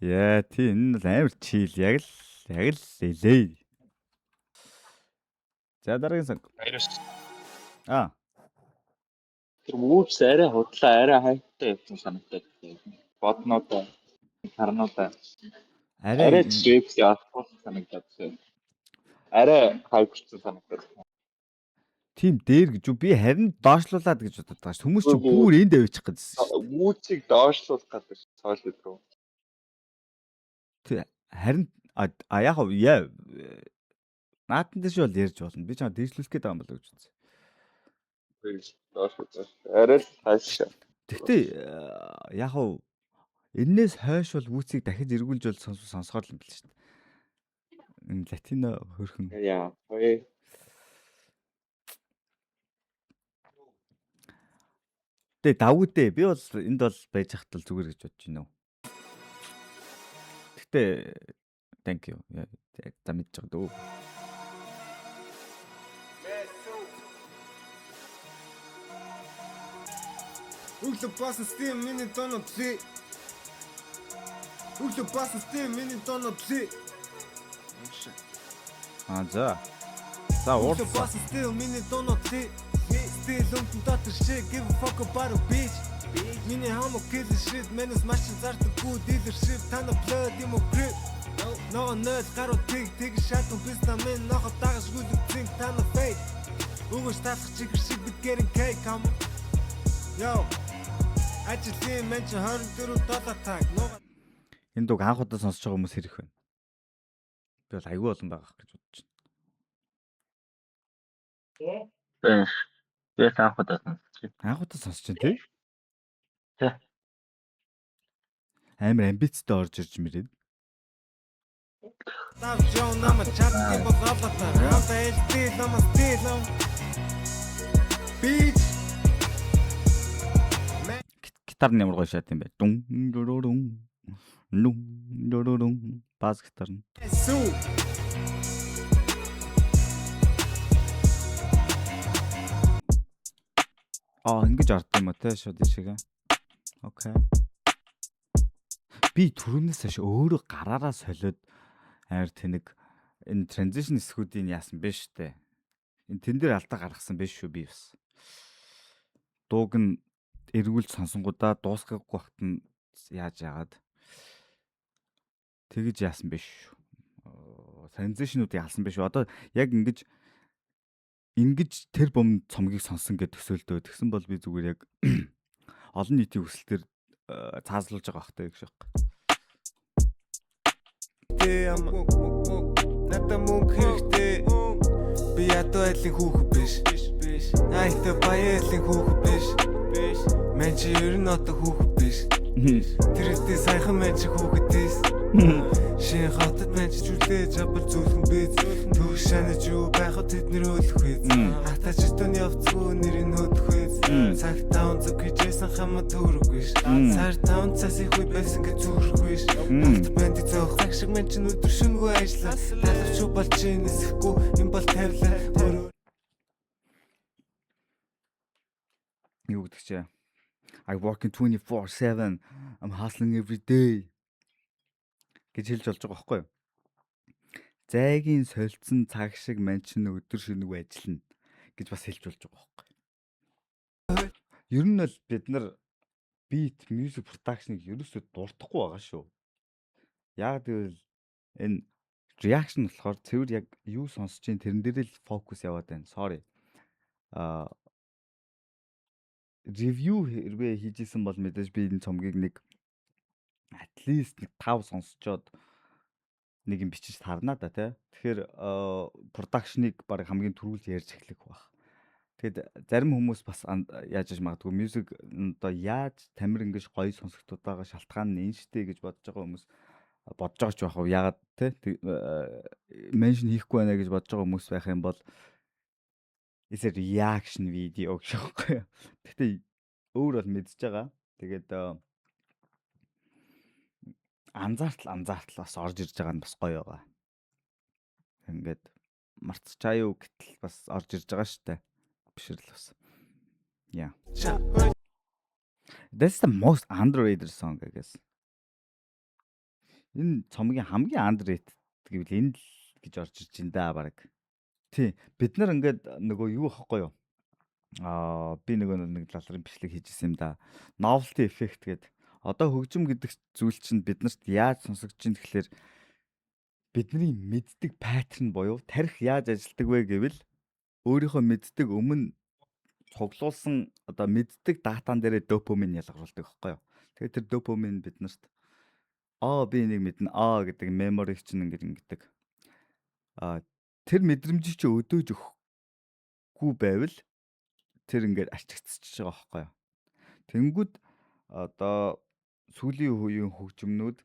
Яа, тий энэ бол амар чийл яг л лээ. За дараагийн сон. Баярлалаа. Аа. Тэр Woods арай худлаа, арай хайптай явсан санагдаад байна. Боднуудаа, харнуудаа. Арай Арай James явахгүй санагдаад байна. Арай хайптай санагдаад байна. Тийм дээр гэж үү? Би харин доошлуулад гэж бодод байгаа ш. Хүмүүс чинь бүр энд авчих гэсэн шүү дээ. Woods-ыг доошлуулах гэдэг solid руу. Тий, харин а яг яа наатан дэш бол ярьж болно. Би чам дээшлүүлэх гээд байгаа юм болоо гэж үзсэн. Доошлуулах. Арай л хайш. Тэгтээ яг хав энээс хойш бол Woods-ыг дахиж эргүүлж бол сонсохоор л юм бэл шүү дээ. Энэ латино хөрхөн. Яа. Ой. Тэ давгүйдээ би бол энд бол байж хат л зүгээр гэж бодож байна уу. Тэгтээ thank you. За мэдж байгаа дөө. Өглөө басан стим миний донод ли. Өглөө басан стим миний донод ли. Аа за. За Өглөө уурлаа. басан стим миний донод ли. Стил өмтөн дотор shit give a fuck about a bitch. Миний хамо kill shit мэнэс машин зардаггүй dealership та нар blood юм уу grip. Ногоо нойл гаруу тэг тэг шатун бизнесмен нохо дагаж гүлэг зинг та нар fake. Өгөөж талах чихэр шиг бид гэрэн cake хам. Yo. Ажлын мен чи 24 доллар таг. Нуга Энэ дууг анх удаа сонсож байгаа хүмүүс хэрэг байна. Би бол айгүй олон байгаа гэж бодож байна. Бэнш. Би анх удаа сонсч байна. Анх удаа сонсож байна тий? Тий. Амар амбицтай орж ирж мөрөөд. Тав жоо намайг чаддсан бол олоотар. Хамтаа элдээ намайг стил ам. Bitch. Гитар нь ямар гоё шат юм бэ? Дун дурурун. Нун дурурун. Бас гитар нь. Сүү. Аа ингэж орд юм уу те шууд ишигээ. Окей. Би түрүүнээс хойш өөрөө гараараа солиод амар тэнэг энэ transition хэсгүүдийг яасан бэ штэ. Энэ тэн дээр алдаа гаргасан биш шүү би бас. Дууг нь эргүүлж сонсонгуудаа дуусгаагүй багт нь яаж яагаад тэгэж яасан биш шүү. Transition-уудыг алсан биш шүү. Одоо яг ингэж тэр бом цомгийг сонсон гэд төсөөлдөө. Тэгсэн бол би зүгээр яг олон нийтийн хүсэлтээр цаазлуулж байгаа бахтай гэж байна. Надад мөнгө хэрэгтэй. Би ядуу айлын хүүхэн биш. Найтаа баян айлын хүүхэн биш. Мен чи ер нь одоо хүүхэн биш. Тэр үедээ саяхан мен чи хүүхэдээс. Шин хотод мен чи жүлээ жабал зүлхэн биз. Төгс шанаж юу байхад тэд нэр өөлөх биз. Хатаж тон явцгүй нэрийг хөдөх биз. Цаг 5 зүг хийжсэн хамаа төгрөг биш. Сар 5 цас их үе байсан гэж зүрх биш. Хавт банд зөөх цаг шиг мен чи өдөр шөнөгүй ажиллаа. Талавч юу бол чи нисэхгүй юм бол тавилаа. Өөрөө Юу гэдэг чи? I working 24/7. I'm hustling every day гэж хэлж болж байгаа байхгүй юу? Зайгийн солилцсон цаг шиг мань чинь өдөр шөнөгүй ажиллана гэж бас хэлж болж байгаа байхгүй юу? Ер нь бол бид нар beat music production-ыг ерөөсөө дуртахгүй байгаа шүү. Яг гэвэл энэ reaction болохоор цэвэр яг юу сонсож чинь тэрэн дээр л фокус яваад байна. Sorry. Аа review хэрвээ хийжсэн бол мэдээж би энэ цомгийг нэг at least нэг 5 сонсчоод нэг юм бичиж тарнаа да тий. Тэгэхээр production-ыг баг хамгийн түрүүлж ярьж эхлэх байх. Тэгэд зарим хүмүүс бас яаж аж магадгүй music одоо яаж тамир ингэж гоё сонсогдоод байгаа шалтгаан нь энэ штэ гэж бодож байгаа хүмүүс бодож байгаа ч байх уу. Яагаад тий mention хийхгүй байна гэж бодож байгаа хүмүүс байх юм бол is a reaction video гэж байхгүй юу. Гэхдээ өөр бол мэдж байгаа. Тэгээд анзаартал бас орж ирж байгаа нь бас гоё байгаа. Ингээд марцчаа юу гэтэл бас орж ирж байгаа штэ. Бишрэл бас. Yeah. That's the most underrated song I guess. Энэ цомгийн хамгийн underrated гэвэл энэ л гэж орж ирж байна да баг. Тий. Бид нар ингээд нөгөө юу ахгүй юу? Би нөгөө нэг лалрын бичлэг хийжсэн юм да. Novelty effect гэдэг. Одоо хөгжим гэдэг зүйл чинь биднэрт яаж сонсогдож ин тэгэхээр бидний мэддэг pattern буюу тархи яаж ажилтдаг вэ гэвэл өөрийнхөө мэддэг, өмнө цуглуулсан одоо мэддэг датан дээрээ допамин ялгаруулдаг байхгүй юу. Тэгээд тэр допамин биднэрт "Аа, би энийг мэднэ аа" гэдэг memory чинь ингэж ингэдэг. Тэр мэдрэмжийг чи өдөөж өгөхгүй байвал тэр ингээд арчигдчихж байгаа байхгүй юу. Тэнгүүд одоо сүүлийн үеийн хөгжмнүүд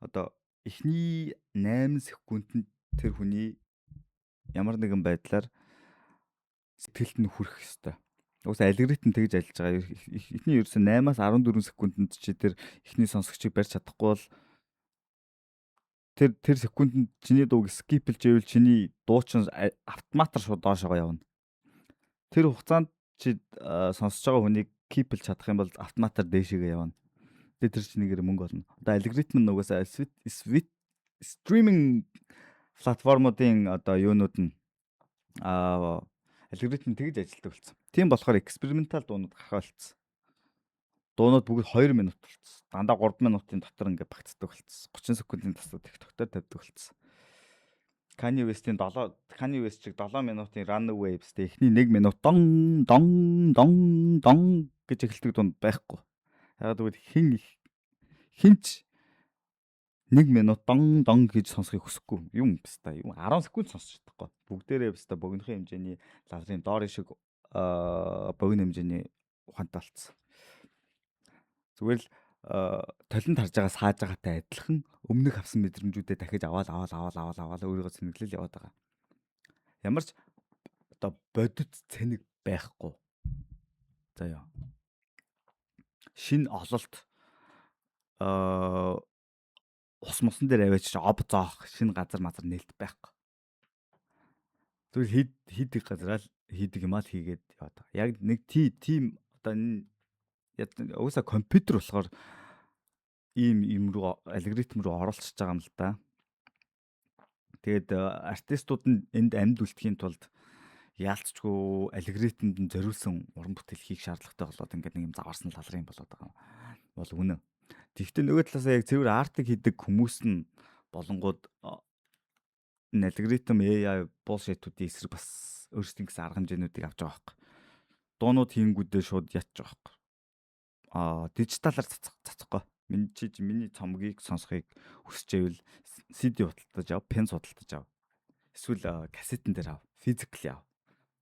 одоо эхний 8 секундэд тэр хүний ямар нэгэн байдлаар сэтгэлд нь хүрэх ёстой. Угсаа алгоритм тэгж ажиллаж байгаа. Эхний ерөөсө 8-аас 14 секундэд чи тэр эхний сонсогчийг барьж чадахгүй бол тэр секундэд чиний дууг skip лж ивэл чиний дуу чинь автоматар шууд доошоогоо явна. Тэр хугацаанд чи сонсож байгаа хүнийг keep лж чадах юм бол автоматар дээшээгээ явна. Тэгээ тэр чинь нэгээр мөнгө олно. Одоо алгоритм нь угаасаа sweet streaming платформуудын одоо юунууд нь алгоритм тэгж ажилладаг болсон. Тийм болохоор experimental дуунууд гарах болсон. Дуунууд бүгд 2 минут болцсон. Дандаа 3 минутын дотор ингээ багтдаг болцсон. 30 секундын тасаа TikTok-тоор тавьдаг болцсон. Kanye West-ийн 7, Kanye West чиг 7 минутын Runaway тэ, эхний 1 минут дон дон дон дон гэж эхэлдэг дунд байхгүй. Яг тэгвэл хин их хинч 1 минут дон дон гэж сонсохыг хүсэхгүй. Юм баста юм 10 секунд сонсч чадахгүй. Бүгдээрээ баста богинохын хэмжээний лалрын доор шиг богино хэмжээний ухаантай болцсон. Зүгээр л толинд харж байгаа сааж байгаатай адилхан өмнөх авсан мэдрэмжүүдээ дахиж аваад, аваад, аваад, аваад, аваад өөрийгөө цэнэглэл яваад байгаа. Ямар ч одоо бодит цэнэг байхгүй. За яа. Шинэ ололт ус мусан дээр аваач об зоох шинэ газар мазар нээлт байхгүй. Тэгвэл хид хийдэг газараа л хийдэг юм аа л хийгээд яваад байгаа. Яг нэг тийм одоо энэ угаасаа компьютер болохоор ийм юм руу, алгоритм руу оролцож байгаа юм л да. Тэгээд артистууд нь энд амьд үлдэхийн тулд яалцчгүй алгоритмд нь зориулсан уран бүтээл хийх шаардлагатай болоод ингээд нэг юм заварсан лалрын болоод байгаа бол үнэн. Тэгэхдээ нөгөө талаасаа яг цэвэр art ыг хийдэг хүмүүс нь болонгууд энэ алгоритм, AI bullshit-үүдийн эсрэг бас өөрсдийн гэсэн арга хэмжээнүүдийг авч байгаа байхгүй. Дуунууд хийнгүүдээ шууд ятж байгаа байхгүй. Дижиталаар цацахгүй. Миний чи миний цомгийг сонсохыг хүсчээвэл CD худалдаж ав, пен худалдаж ав. Эсвэл кассетэн дээр ав, physically ав.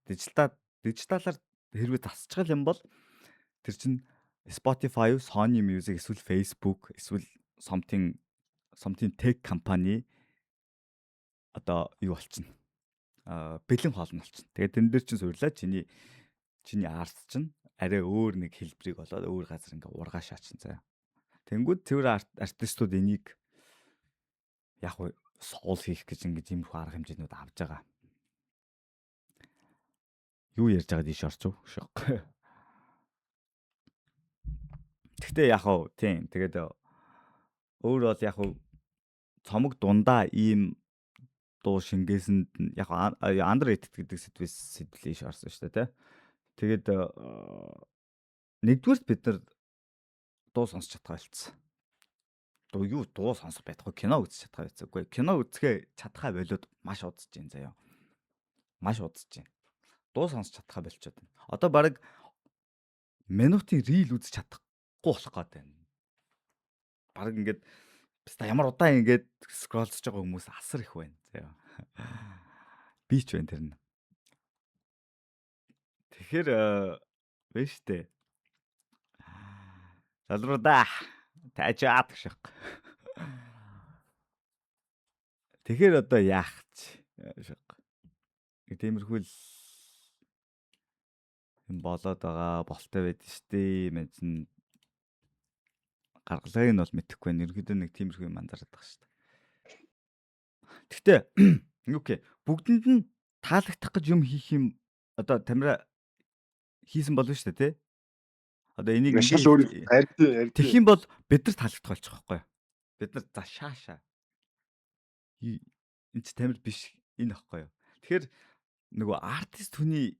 Дижиталаар хэрвээ засчих юм бол тэр чинь Spotify, Sony Music эсвэл Facebook эсвэл something something tech company одоо юу болчихно. Бэлэн хоол нь болчихно. Тэгээд тэрэн дээр чинь суурлаа чиний art чинь арай өөр нэг хэлбэрийг болоод өөр газар ингээ ургаа шаачин заяа. Тэнгүүд цэвэр артистууд энийг яг суул хийх гэж ингэж иймэрхүү арга хэмжээнүүд авч байгаа. Юу ярьж байгаад ийш орчих вэ? Гэхдээ яг уу тийм, тэгээд өөр бол яг уу цомог дундаа ийм дуу шингээсэнд яг underrated гэдэг сэдвээс сэдвэл ийш орсон шүү дээ, тий. Тэгээд нэгдүгээрт бид нар дуу сонсч чадгаа болцсон. Дуу юу, дуу сонсох байтугай кино үзэж чадгаа байцсан. Үгүй, кино үзэхээ чадхаа болоод маш удаж байна заяа. Маш удаж байна. Дуу сонсч чадхаа болчиход байна. Одоо баг минутын reel үзэж чадахгүй болох гээд байна. Баг ингээд баста ямар удаан ингээд scroll ж байгаа хүмүүс асар их байна. Заяа. Би ч байна тэр нь. Тэгэхээр вэ штэ. Залруудаа таажаад гшиг. Тэгэхээр одоо яах ч шиг. Нэг тиймэрхүү л юм болоод байгаа болтой байд штэ. Мэн чин гаргалагыг нь бол мэдэхгүй байна. Ерөнхийдөө нэг тиймэрхүү юм анзаараад байгаа штэ. Гэхдээ okay, бүгдэнд нь таалагдах гэж юм хийх юм одоо тамира хийсэн болно шүү дээ, тий? Одоо энийг Шал өөр арди арди. Тэгэх юм бол бид нар таалагдах болчих واخгүй юу? Бид нар за шааша. Энэ чи тамир биш энэ واخгүй юу? Тэгэхээр нөгөө артист хүний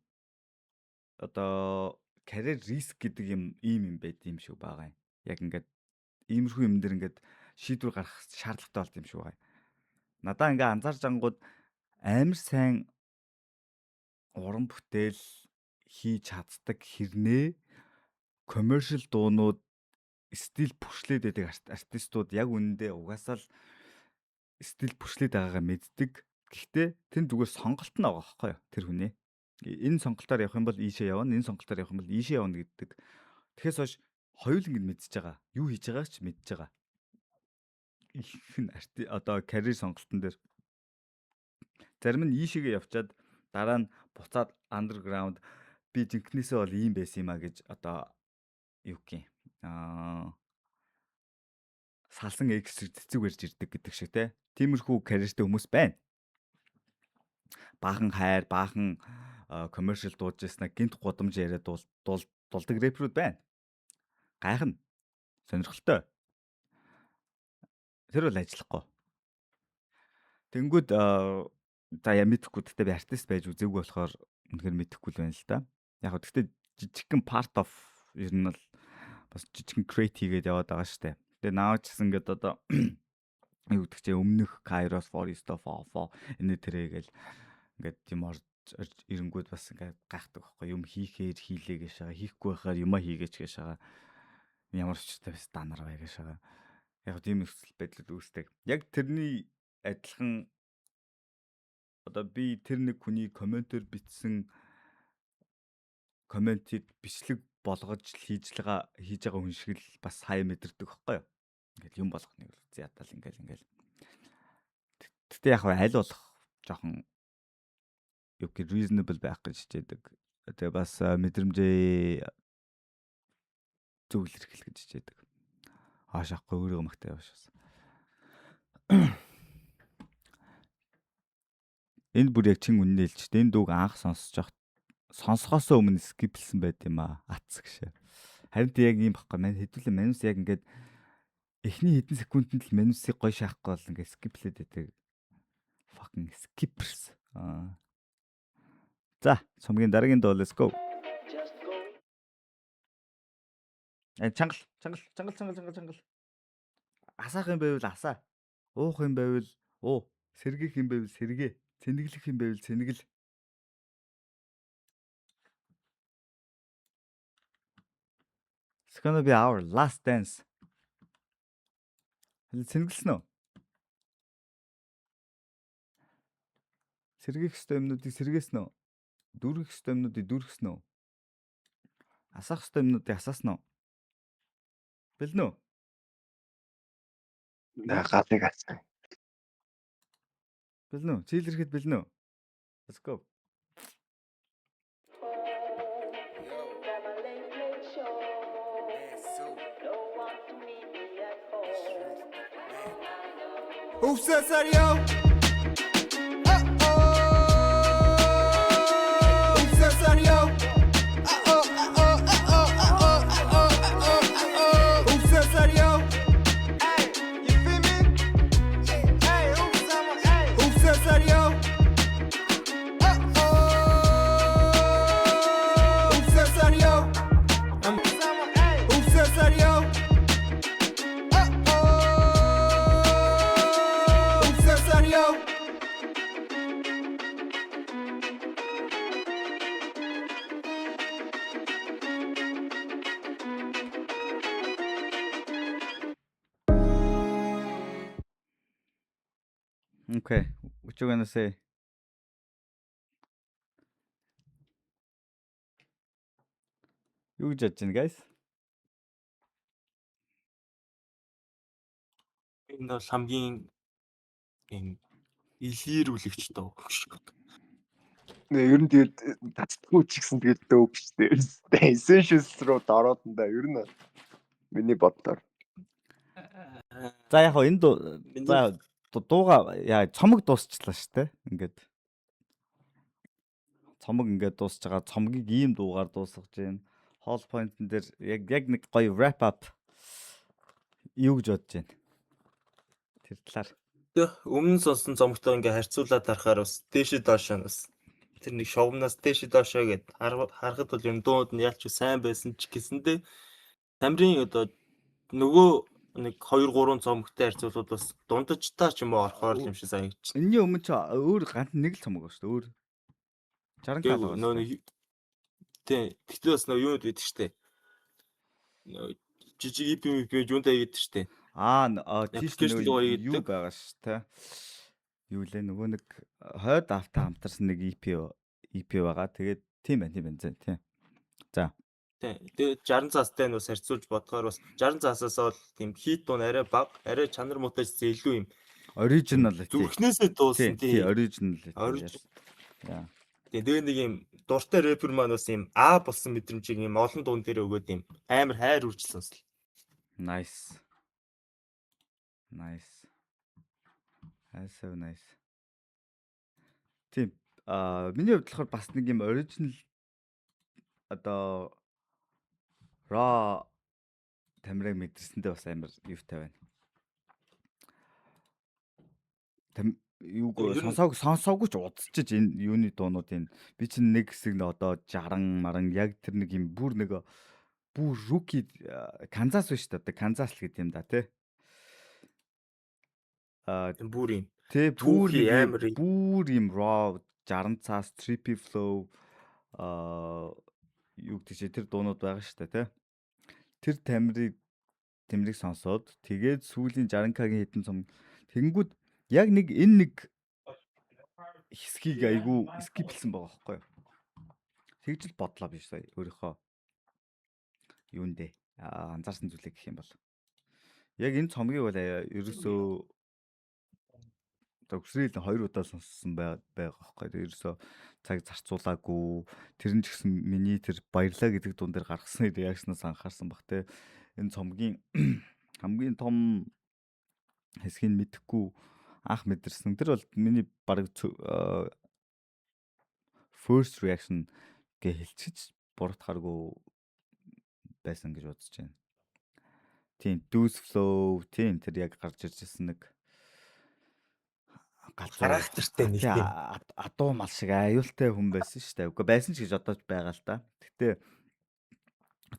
одоо career risk гэдэг юм ийм юм байд юм шиг байгаа юм. Яг ингээд иймэрхүү юм дээр ингээд шийдвэр гаргах шаардлагатай болд юм шиг байгаа юм. Надаа ингээ анзаарч ангууд амар сайн уран бүтээл хийж чаддаг хэрнээ commercial дуунууд стил пүшлээд байдаг артистууд яг үнэндээ угаасаа л стил пүшлээд байгаагаа мэддэг. Гэхдээ тэр зүгээр сонголт нь байгаа байхгүй юу тэр хүний. Энэ сонголтоор явах юм бол ийшээ явна, энэ сонголтоор явах юм бол ийшээ явна гэдэг. Тэгэхээс хойш хоёул ингэ мэдчихэж байгаа. Юу хийж байгааг ч мэдчихэж байгаа. Их нь одоо карьер сонголтон дээр зарим нь ийшээгээ явчаад дараа нь буцаад underground би жинкнээсээ бол ийм байсан юм а гэж одоо юу гэх юм салсан X цэцэг барьж ирдэг гэдэг шиг те. Тиймэрхүү карьертэй хүмүүс байна. Баахан хайр, баахан commercial дуудаж яснаа гинт гудамж яриад дулдаг рэперүүд байна. Гайхна. Сонирхолтой. Тэр бол ажиллахгүй. Тэнгүүд за яа мэдэхгүй, гэхдээ би артист байж үзээгүй болохоор үнэхээр мэдэхгүй л байна л да. Яг хөө гэхдээ жижигхэн part of ер нь бол бас жижигхэн create хийгээд яваад байгаа штэ. Тэгээ наа ч гэсэн ингээд одоо юу гэдэг чинь өмнөх Kairos Forest of Ofo энэ тэрэ гэл ингээд юм орж ирэнгүүд бас ингээд гайхдаг байхгүй юм хийхээр хийлээ гэж байгаа, хийхгүй байхаар юмаа хийгээч гэж байгаа, ямар ч учиртай бас данар бай гэж байгаа. Яг тийм нөхцөл байдлууд үүсдэг. Яг тэрний адилхан одоо би тэр нэг хүний комментээр бичсэн комментийг бичлэг болгож хийж байгаа хүн шиг л бас хаяа мэдэрдэг байхгүй юу? Ингээл юм болгоныг л үзье ятал ингээл. Гэтэ яг аль болох жоохон юу гэх reasonable байх гэж хичээдэг. Тэгээ бас мэдрэмжээ зөв илэрхийлэх гэж хичээдэг. Аашаахгүй өөрийгөө магтаа яваашаас. Энд бүр яг чин үннээ хэлж. Энэ дүүг анх сонсож явах сонсохоос өмнө скиплсэн байд юм аа. Атс гişэ. Харин тэ яг ийм баггүй. Мань хэдүүлээ манус яг ингээд эхний хэдэн секундэд л манусыг гой шаахгүй бол ингээд скиплээд байдаг. Fucking skippers. Аа. За, цомгийн дараагийн дуу let's go. Чангал, чангал, чангал, чангал, чангал, чангал. Асаах юм байвал асаа. Уух юм байвал уу. Сэргийх юм байвал сэргээ. Цэнэглэх юм байвал цэнэгэл. It's gonna be our last dance. Цэнэглэсэн үү? Сэргийх ёстой юмнуудыг сэргээсэн үү? Дүүргэх ёстой юмнуудыг дүүргэсэн үү? Асаах ёстой юмнуудыг асаасан уу? Бэлнэ үү? Галыг асаа. Бэлнэ үү? Чийлэрхэд бэлнэ үү? Let's go. Өвсөсөр ёо. Өвсөсөр ёо. Өвсөсөр ёо. Hey, you feel me? Hey, өвсөсөр ёо. Өвсөсөр ёо. Өвсөсөр ёо. Өвсөсөр ёо. Okay, what you gonna say? Юу гэж бодож байна guys? Энэ бол хамгийн юм илэрүүлэгч дуу. Ер нь тэгээд татдаггүй ч гэсэн тэгээд дөөг шүү дээ. Essentials руу ороод энэ ер нь миний бодлоор. За яг хоо энэ за дууга яа цомог дуусчлаа шүү дээ. Ингээд цомог ингээд дуусч байгаа. Цомгийг ийм дуугаар дуусгаж байна. Hall point-н дээр яг нэг гоё wrap up юу гэж бодож байна? Тэр талаар. Өмнө сонсон цомогтой ингээ харьцуулаад харахаар бас дээшээ доошоо бас Тэр нэг шугамнаас дээш доошоо гэд харахад бол юм дууд нь ялч сайн байсан ч гэсэндээ Тамирын одоо нөгөө нэг 2 3 цомогтой харьцуулбал бас дундажтай ч юм уу орохоор юм шиг санагдчих. Энэний өмнө ч өөр ганц нэг л цомог байна шүү дээ. Өөр 60 к л нөө нэг тий. Тэгтээ бас нөө юунд байдаг штэ. Нөө жижиг EP EP юунтай хийдэг штэ. Аа тийш нөгөө юу байгаа ш тэ. Юу лээ нөгөө нэг хойд авта хамтарсан нэг EP байгаа. Тэгээд тийм байна, тийм байна. Тийм. За. Тийм. Тэгээд 60 цаастай нь бас харьцуулж бодохоор бас 60 цаасаас бол тийм хит дуун арай бага, арай чанар муутай ч илүү юм. Original зүрхнээсээ дуусан тий. Original. Яа. Тэгээ нэг юм дуртай рэпер маань бас юм А болсон мэдрэмжийг юм олон дуун дээр өгөөд юм амар хайр үржилсэн сонсол. Nice. Nice. That's so nice. Тийм. Миний хувьд болохоор бас нэг юм original одоо raw тамирыг мэдэрсэндээ бас амар юутай байна. Там юуг сонсоогүй ч удасчиж энэ юуны дуунуудын би чинь нэг хэсэг нь одоо 60 маран яг тэр нэг юм бүр нэг бүр rookie Канзас биш үү одоо Канзас л гэдэг юм да тий. Бүр юм. Тий бүр амар бүр юм raw 60 цаас trippy flow юу гэдэг чи тэр дуунууд байгаа шүү дээ тий. Тэр тамирыг сонсоод тэгээд сүүлийн 60к-гийн хэдэн цом тэгэнгүүт яг нэг энэ нэг хэсгийг айгүй skip лсэн байгаа байхгүй юу. Тэгж л бодлоо биш сая өөрийнхөө юундээ анзаарсан зүйлээ гэх юм бол. Яг энэ цомгийг бол ерөөсөө төгсрэл хоёр удаа сонссон байгаа байхгүй. Ерөөсөө цаг зарцуулаагүй. Тэр нь ч гэсэн миний тэр баярлаа гэдэг дуун дээр гаргасан reaction аас анхаарсан бах те. Энэ цомгийн хамгийн том хэсгийг мэдэхгүй анх мэдэрсэн. Тэр бол миний бараг first reaction гэж хэлчихэж буруутахааргүй байсан гэж бодож байна. Тийм, Deuce Flow, тийм тэр яг гарч ирж ирсэн нэг галзуу характертай нэг тийм адуу мал шиг аюултай хүн байсан шүү дээ. Үгүй байсан ч гэж одоо байгаа л да. Гэтэ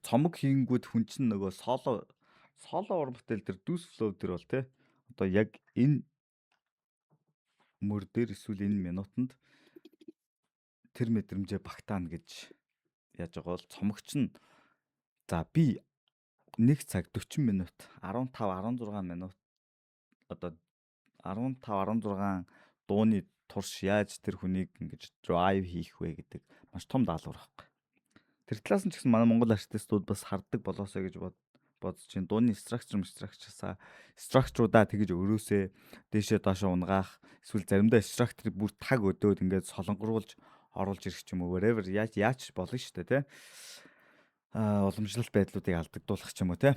цомог хийнгүүд хүн чинь нөгөө соло уран бүтээл тэр Deuce Flow тэр бол те одоо яг энэ мөр дээр эсвэл энэ минутанд тэр мэдрэмжээ багтаана гэж яаж байгаа бол цомогч нь за би 1 цаг 40 минут 15 16 минут одоо 15 16 дууны турш яаж тэр хүнийг ингэж drive хийх вэ гэдэг маш том даалгавар байхгүй. Тэр талаас нь ч гэсэн манай Монгол артистууд бас хардаг болоосоо гэж бодож чинь дууны structure-уудаа тэгэж өрөөсөө дээшээ доошоо унгаах эсвэл заримдаа structure-ыг бүр таг өдөөд ингээд солонгоруулж оруулж ирэх ч юм уу whatever яаж болно шүү дээ тий. Уламжлалт байдлуудыг алдагдуулах ч юм уу тий.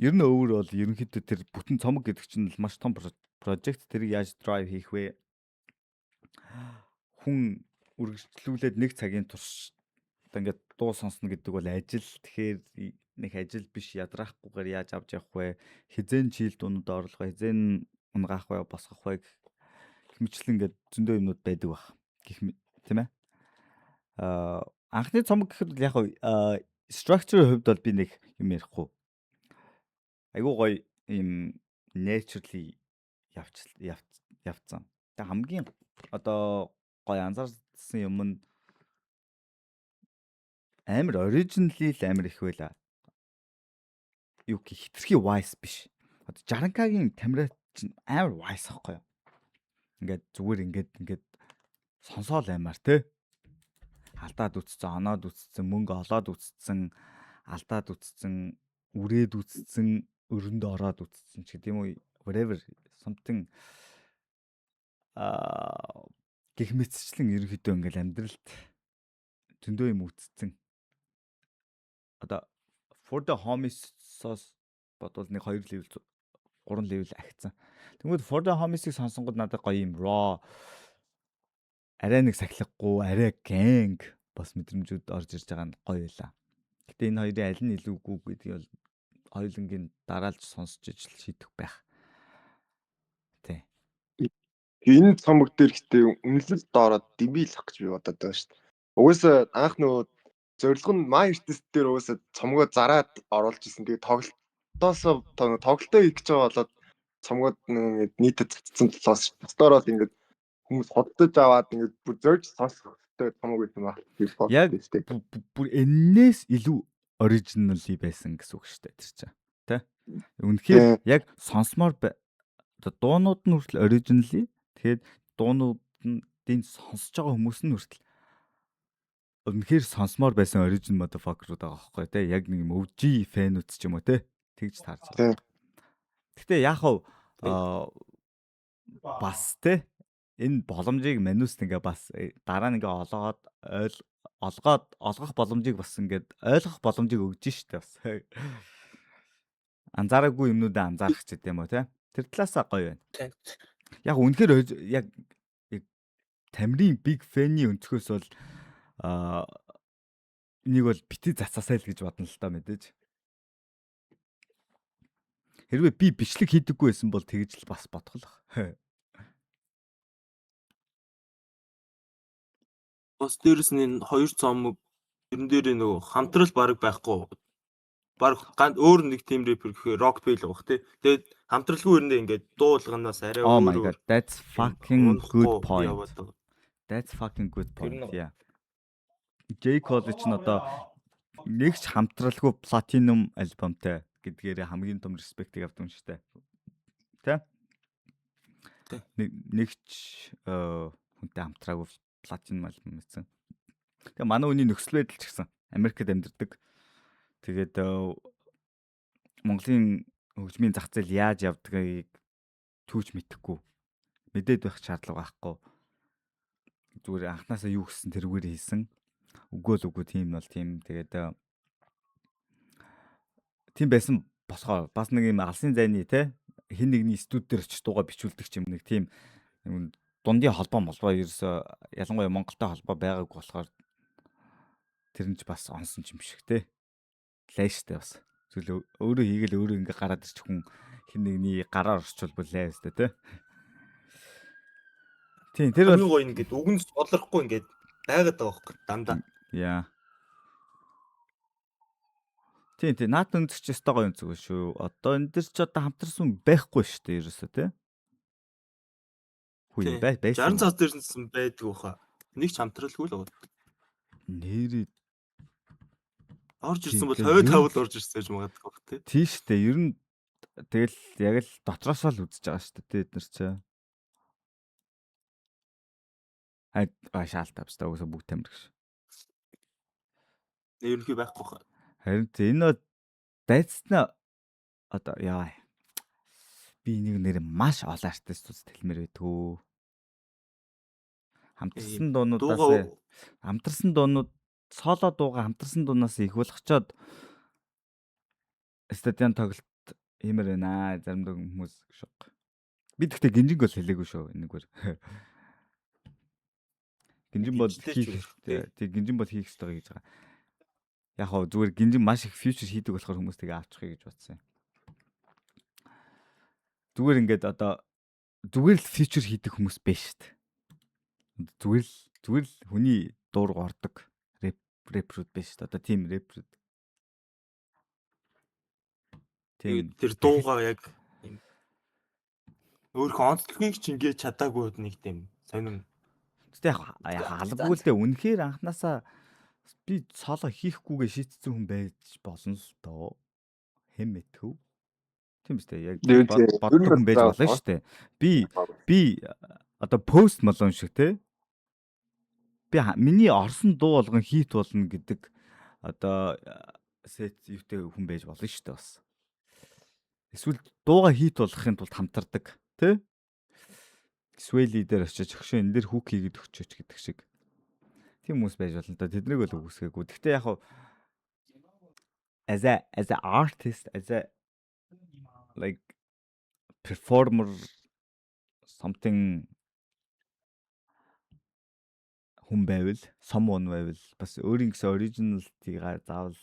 Ер нь өөр бол ерөнхийдөө тэр бүтэн цомог гэдэг чинь маш том project тэрийг яаж drive хийх вэ? Хүн үргэлжлүүлээд нэг цагийн турш одоо ингээд дуу сонсно гэдэг бол ажил. Тэгэхээр нэг ажил биш ядраахгүйгээр яаж авч явах вэ? Хизэн чийл дуунууд оруулах вэ? Хизэн унгаах вэ? Босгох вэ? Гэх мэтлэн ингээд зөндөө юмнууд байдаг байх. Гэх тийм ээ. Анхны цомог гэхэд яг structure-ийн хувьд бол би нэг юм ярихгүй. Айгуу гоё юм naturally явцсан. Тэгээ хамгийн одоо гоё анзаарсан юм нь амар originally л амар их байла. Юу гэх хитрхи wise биш. Одоо 60к-гийн тамираа чинь амар wise ахгүй юу? Ингээд зүгээр ингээд сонсоол аймаар те. Алдаад үтцсэн, оноод үтцсэн, мөнгө олоод үтцсэн, алдаад үтцсэн, үрээд үтцсэн, өрөнд ороод үтцсэн ч гэдэг юм уу whatever something гэх мэтчлэн ерөнхийдөө ингээл амьдралд зөндөө юм үтцсэн. Одоо for the homies-оос бодвол нэг 2 level 3 level ахицсан. Тэнгүүд for the homies-ыг сонсонгод надад гоё юм raw арай нэг сахилахгүй, арай gang бас мэдрэмжүүд орж ирж байгаа нь гоё байлаа. Гэтэ энэ хоёрын аль нь илүү гүү гэдгийг бол хоёулангийн дараалж сонсч ижил шийдэх байх. Тий. Энэ цомог дээр гэтээ үнэлэл доороод дэмийлэх гэж би бодоод байгаа шүү дээ. Угаасаа анх нөгөө зорилго нь My Artist дээр угаасаа цомгоо зараад оруулж исэн. Тэгээ тоглолтоосоо тоглолтоо хийх гэж байгаа болоод цомгоод ингээд нийтэд цацсан талаас бусдаар бол ингээд хүмүүс худалдаж аваад ингээд бүр зорж сонсох хэрэгтэй цомог байсан байх гэж Яг бодсон шүү дээ. Бүр эннээс илүү originally байсан гэсэн үг шүү дээ тэр чинь. Тэ? Үнэхээр яг сонсомоор одоо дуунууд нь хүртэл originally, тэгээд дуунууд нь сонсож байгаа хүмүүс нь хүртэл үнэхээр сонсомоор байсан origin motherfucker-ууд байгаа байхгүй тэ? Яг нэг юм OG fan-үүд ч юм уу тэ? Тэгж таарч байгаа. Гэтэ яг хав бас тэ энэ боломжийг мануст ингээ бас дараа нь ингээ олгоод ойл олгоод олгох боломжийг бас ингээд ойлгох боломжийг өгж штэ бас. Анзаараагүй юмнуудаа анзаарах ч гэдэм үү те. Тэр талаасаа гоё байна. Яг үнэхээр яг Тамирын big fan-ы өнцгөөс бол энийг бол бити цацаасай л гэж бодно л доо мэдээж. Хэрвээ би бичлэг хийдэггүй байсан бол тэгж л бас бодох л баг. Бас дээрэс нь энэ хоёр цомог тэрэн дээр нөгөө хамтрал баг байхгүй. Баг өөр нэг team rapper гэхээр Rock Bell байх тий. Тэгээд хамтралгүй өрнөө ингээд дуулганаас арай Oh my өөр god, that's fucking good point. яваад байгаа. That's fucking good Тэр point. нь Yeah. J Cole ч н одоо нэг ч хамтралгүй platinum альбомтай гэдгээрээ хамгийн том респектийг авдаг юм шүү дээ. Тэ? Тэ. Нэг ч хүнтэй хамтраагүй platinum альбом гэсэн. Тэгээ манай үний нөхцөл байдал ч гэсэн Америкт амьдардаг. Тэгээд Монголын хөгжмийн зах зээл яаж явдгийг түүж мэдэхгүй. Мэдээд байх шаардлага байхгүй. Зүгээр анханасаа юу гэсэн тэрүүгээр хийсэн. Үгүй л үгүй, тийм бол тийм. Тэгээд тийм байсан болохоор бас нэг юм алсын зайны те хин нэгний студ дээр очиж дууга бичүүлдэг ч юм нэг тийм дундын холбоо молбоо ерөөсөө ялангуяа Монголтой холбоо байгаагүй болохоор тэр нь ч бас онсон ч юм шиг те. Лайштай бас. Зүйл өөрөө хийгээл өөрөө ингээ гараад ирчих хүн хин нэгний гараар орчвол лай өстэй те. Тийм тэр бол Хамгийн гоё ингээд үгэн судлахгүй ингээд байгаад байгаа байхгүй дандаа. Яа. Тийм тийм наад өнцөг ч өстой гоё өнцөг шүү. Одоо энэ дэр ч одоо хамтарсан байхгүй шүү дээ ерөөсөө те. Хүү Тий. бай байсан. 60 цаас дээр нь байдаг баха. Нэг ч хамтралгүй л байгаа. Нэрээ Орж ирсэн бол Тийм, 25 л орж ирсэн гэж магадгүй бах тий. Тийм шүү дээ. Ер нь тэгэл яг л дотроосоо л үзэж байгаа шүү дээ бид нар чи. Ай шаалт австаа угсаа бүгд тамир гэж. Ерөнхий байхгүй баха. Харин тийм энэ бол дайцснаа одоо яа. Би энийг нэр маш олон артистууд тэлмээр байдгүй. Хамтарсан дуунуудаас Дуугаа хамтарсан дуунууд соло дууга хамтарсан дуунаас их болгочоод стадион тоглолт хиймээр байна. Заримдаа хүмүүс шок. Би тэгтээ гинжинг бол хэлээгүй шүү энэгээр. Гинжин бол Гинжтэй ч хийх байх тий. тий гинжин бол хийх ёстой гэж байгаа. Яг хоо зүгээр гинжин маш их фьючер хийдэг болохоор хүмүүс тэгээ авчихъя гэж бодсон юм. Зүгээр ингээд одоо зүгээр л фьючер хийдэг хүмүүс биш шүү дээ. Зүгээр л хүний дург ордог рэпрүүд биш шүү дээ. Одоо тийм рэпрүүд. Тийм Тэгээд тэр дуугаа яг юм өөрийнхөө онцлогийг ч ингээд чадаагүй нэг тийм сонин. Гэтэ яг албагүй л дээ. Үнэхээр анханасаа би соло хийхгүйгээ шийдсэн хүн байж болно л доо. Хэн мэдхүү? Тийм үстэй. Яг Тийм, тийм. боддог Ер нь хүн байж бол болно шүү дээ. Би одоо пост Malone шиг те. Би миний орсон дуу болгон хит болно гэдэг одоо сет юутэй хүн байж болно шүү дээ бас. Эсвэл дууга хит болгохын тулд хамтардаг те. Sway дээр очиж өгшөө энэ дээр хүүк хийгээд өгчөөч гэдэг шиг. Тийм хүмүүс байж болно да. Тэднийг бол үгүйсгээгүй. Гэхдээ яг хав as a artist, as a like performer something хүн байвал, someone байвал бас өөрийн гэсэн originality-га заавал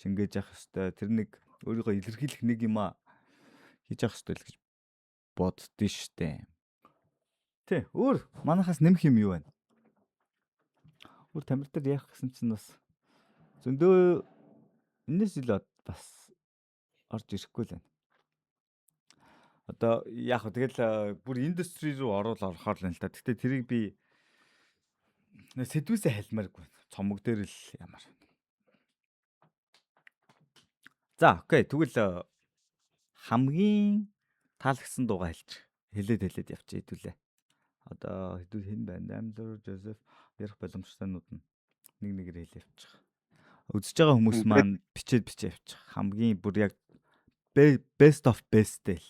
шингээж явах ёстой. Тэр нэг өөрийгөө илэрхийлэх нэг юм а хийж явах ёстой л гэж боддөө штэ. Тий, өөр манайхаас нэмэх юм юу байна? Өөр тамир дээр ярих гэсэн чинь бас зөндөө энэс илүү бас орж ирэхгүй л байна. Одоо яг хөө тэгэл бүр индастри руу орвол орохоор л юм л та. Гэтэ тэрийг би сэдвүүсээ халимааргүй. Цомог дээр л ямар. За, окей. Тэгвэл хамгийн таалагдсан дуугаа хэлж хэлээд хэлээд явчих хэдүүлээ. Одоо хэдүүл хэн байна? Дамлер, Жозеф ярих боломжтойнууд нь нэг нэгээр хэлээ явчих. Үзэж байгаа хүмүүс маань бичээд бичээ явчих. Хамгийн бүр яг best of best л.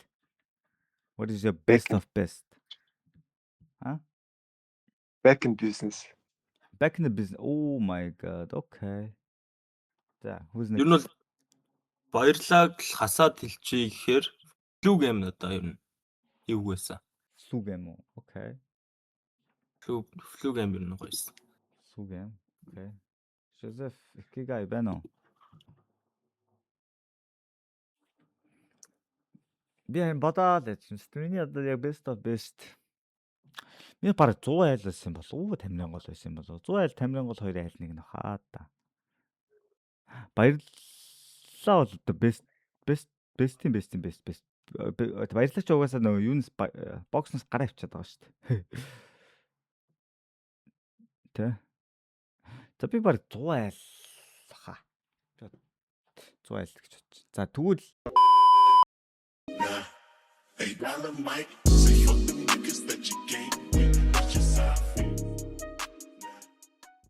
What is your best of best? А? Back in business. Back in the business. Oh my god. Okay. За, who's next? Ер нь бол баярлааг л хасаад хэлчихье гэхээр flu game надаа ер нь эвгүй байсан. Flu game уу? Okay. Flu game ер нь гоёсэн. Flu game. Okay. Жозеф Икигай байна уу? Би харин бодоод байсан. Миний одоо яг best of best. Миний бараг 100 айл байсан болов уу? Тамирын гол байсан болов уу? 100 айл Тамирын гол хоёр айл нэг нөх хаа та. Баярлалаа бол одоо best best best-ийн best-ийн best best. Баярлалаа ч угаасаа нөгөө юунес боксноос гараа авчиад байгаа шүү дээ. Тэ. За би бараг 100 айл хаа. 100 айл гэж бодчих. За тэгвэл Hey, dollar Mike, say fuck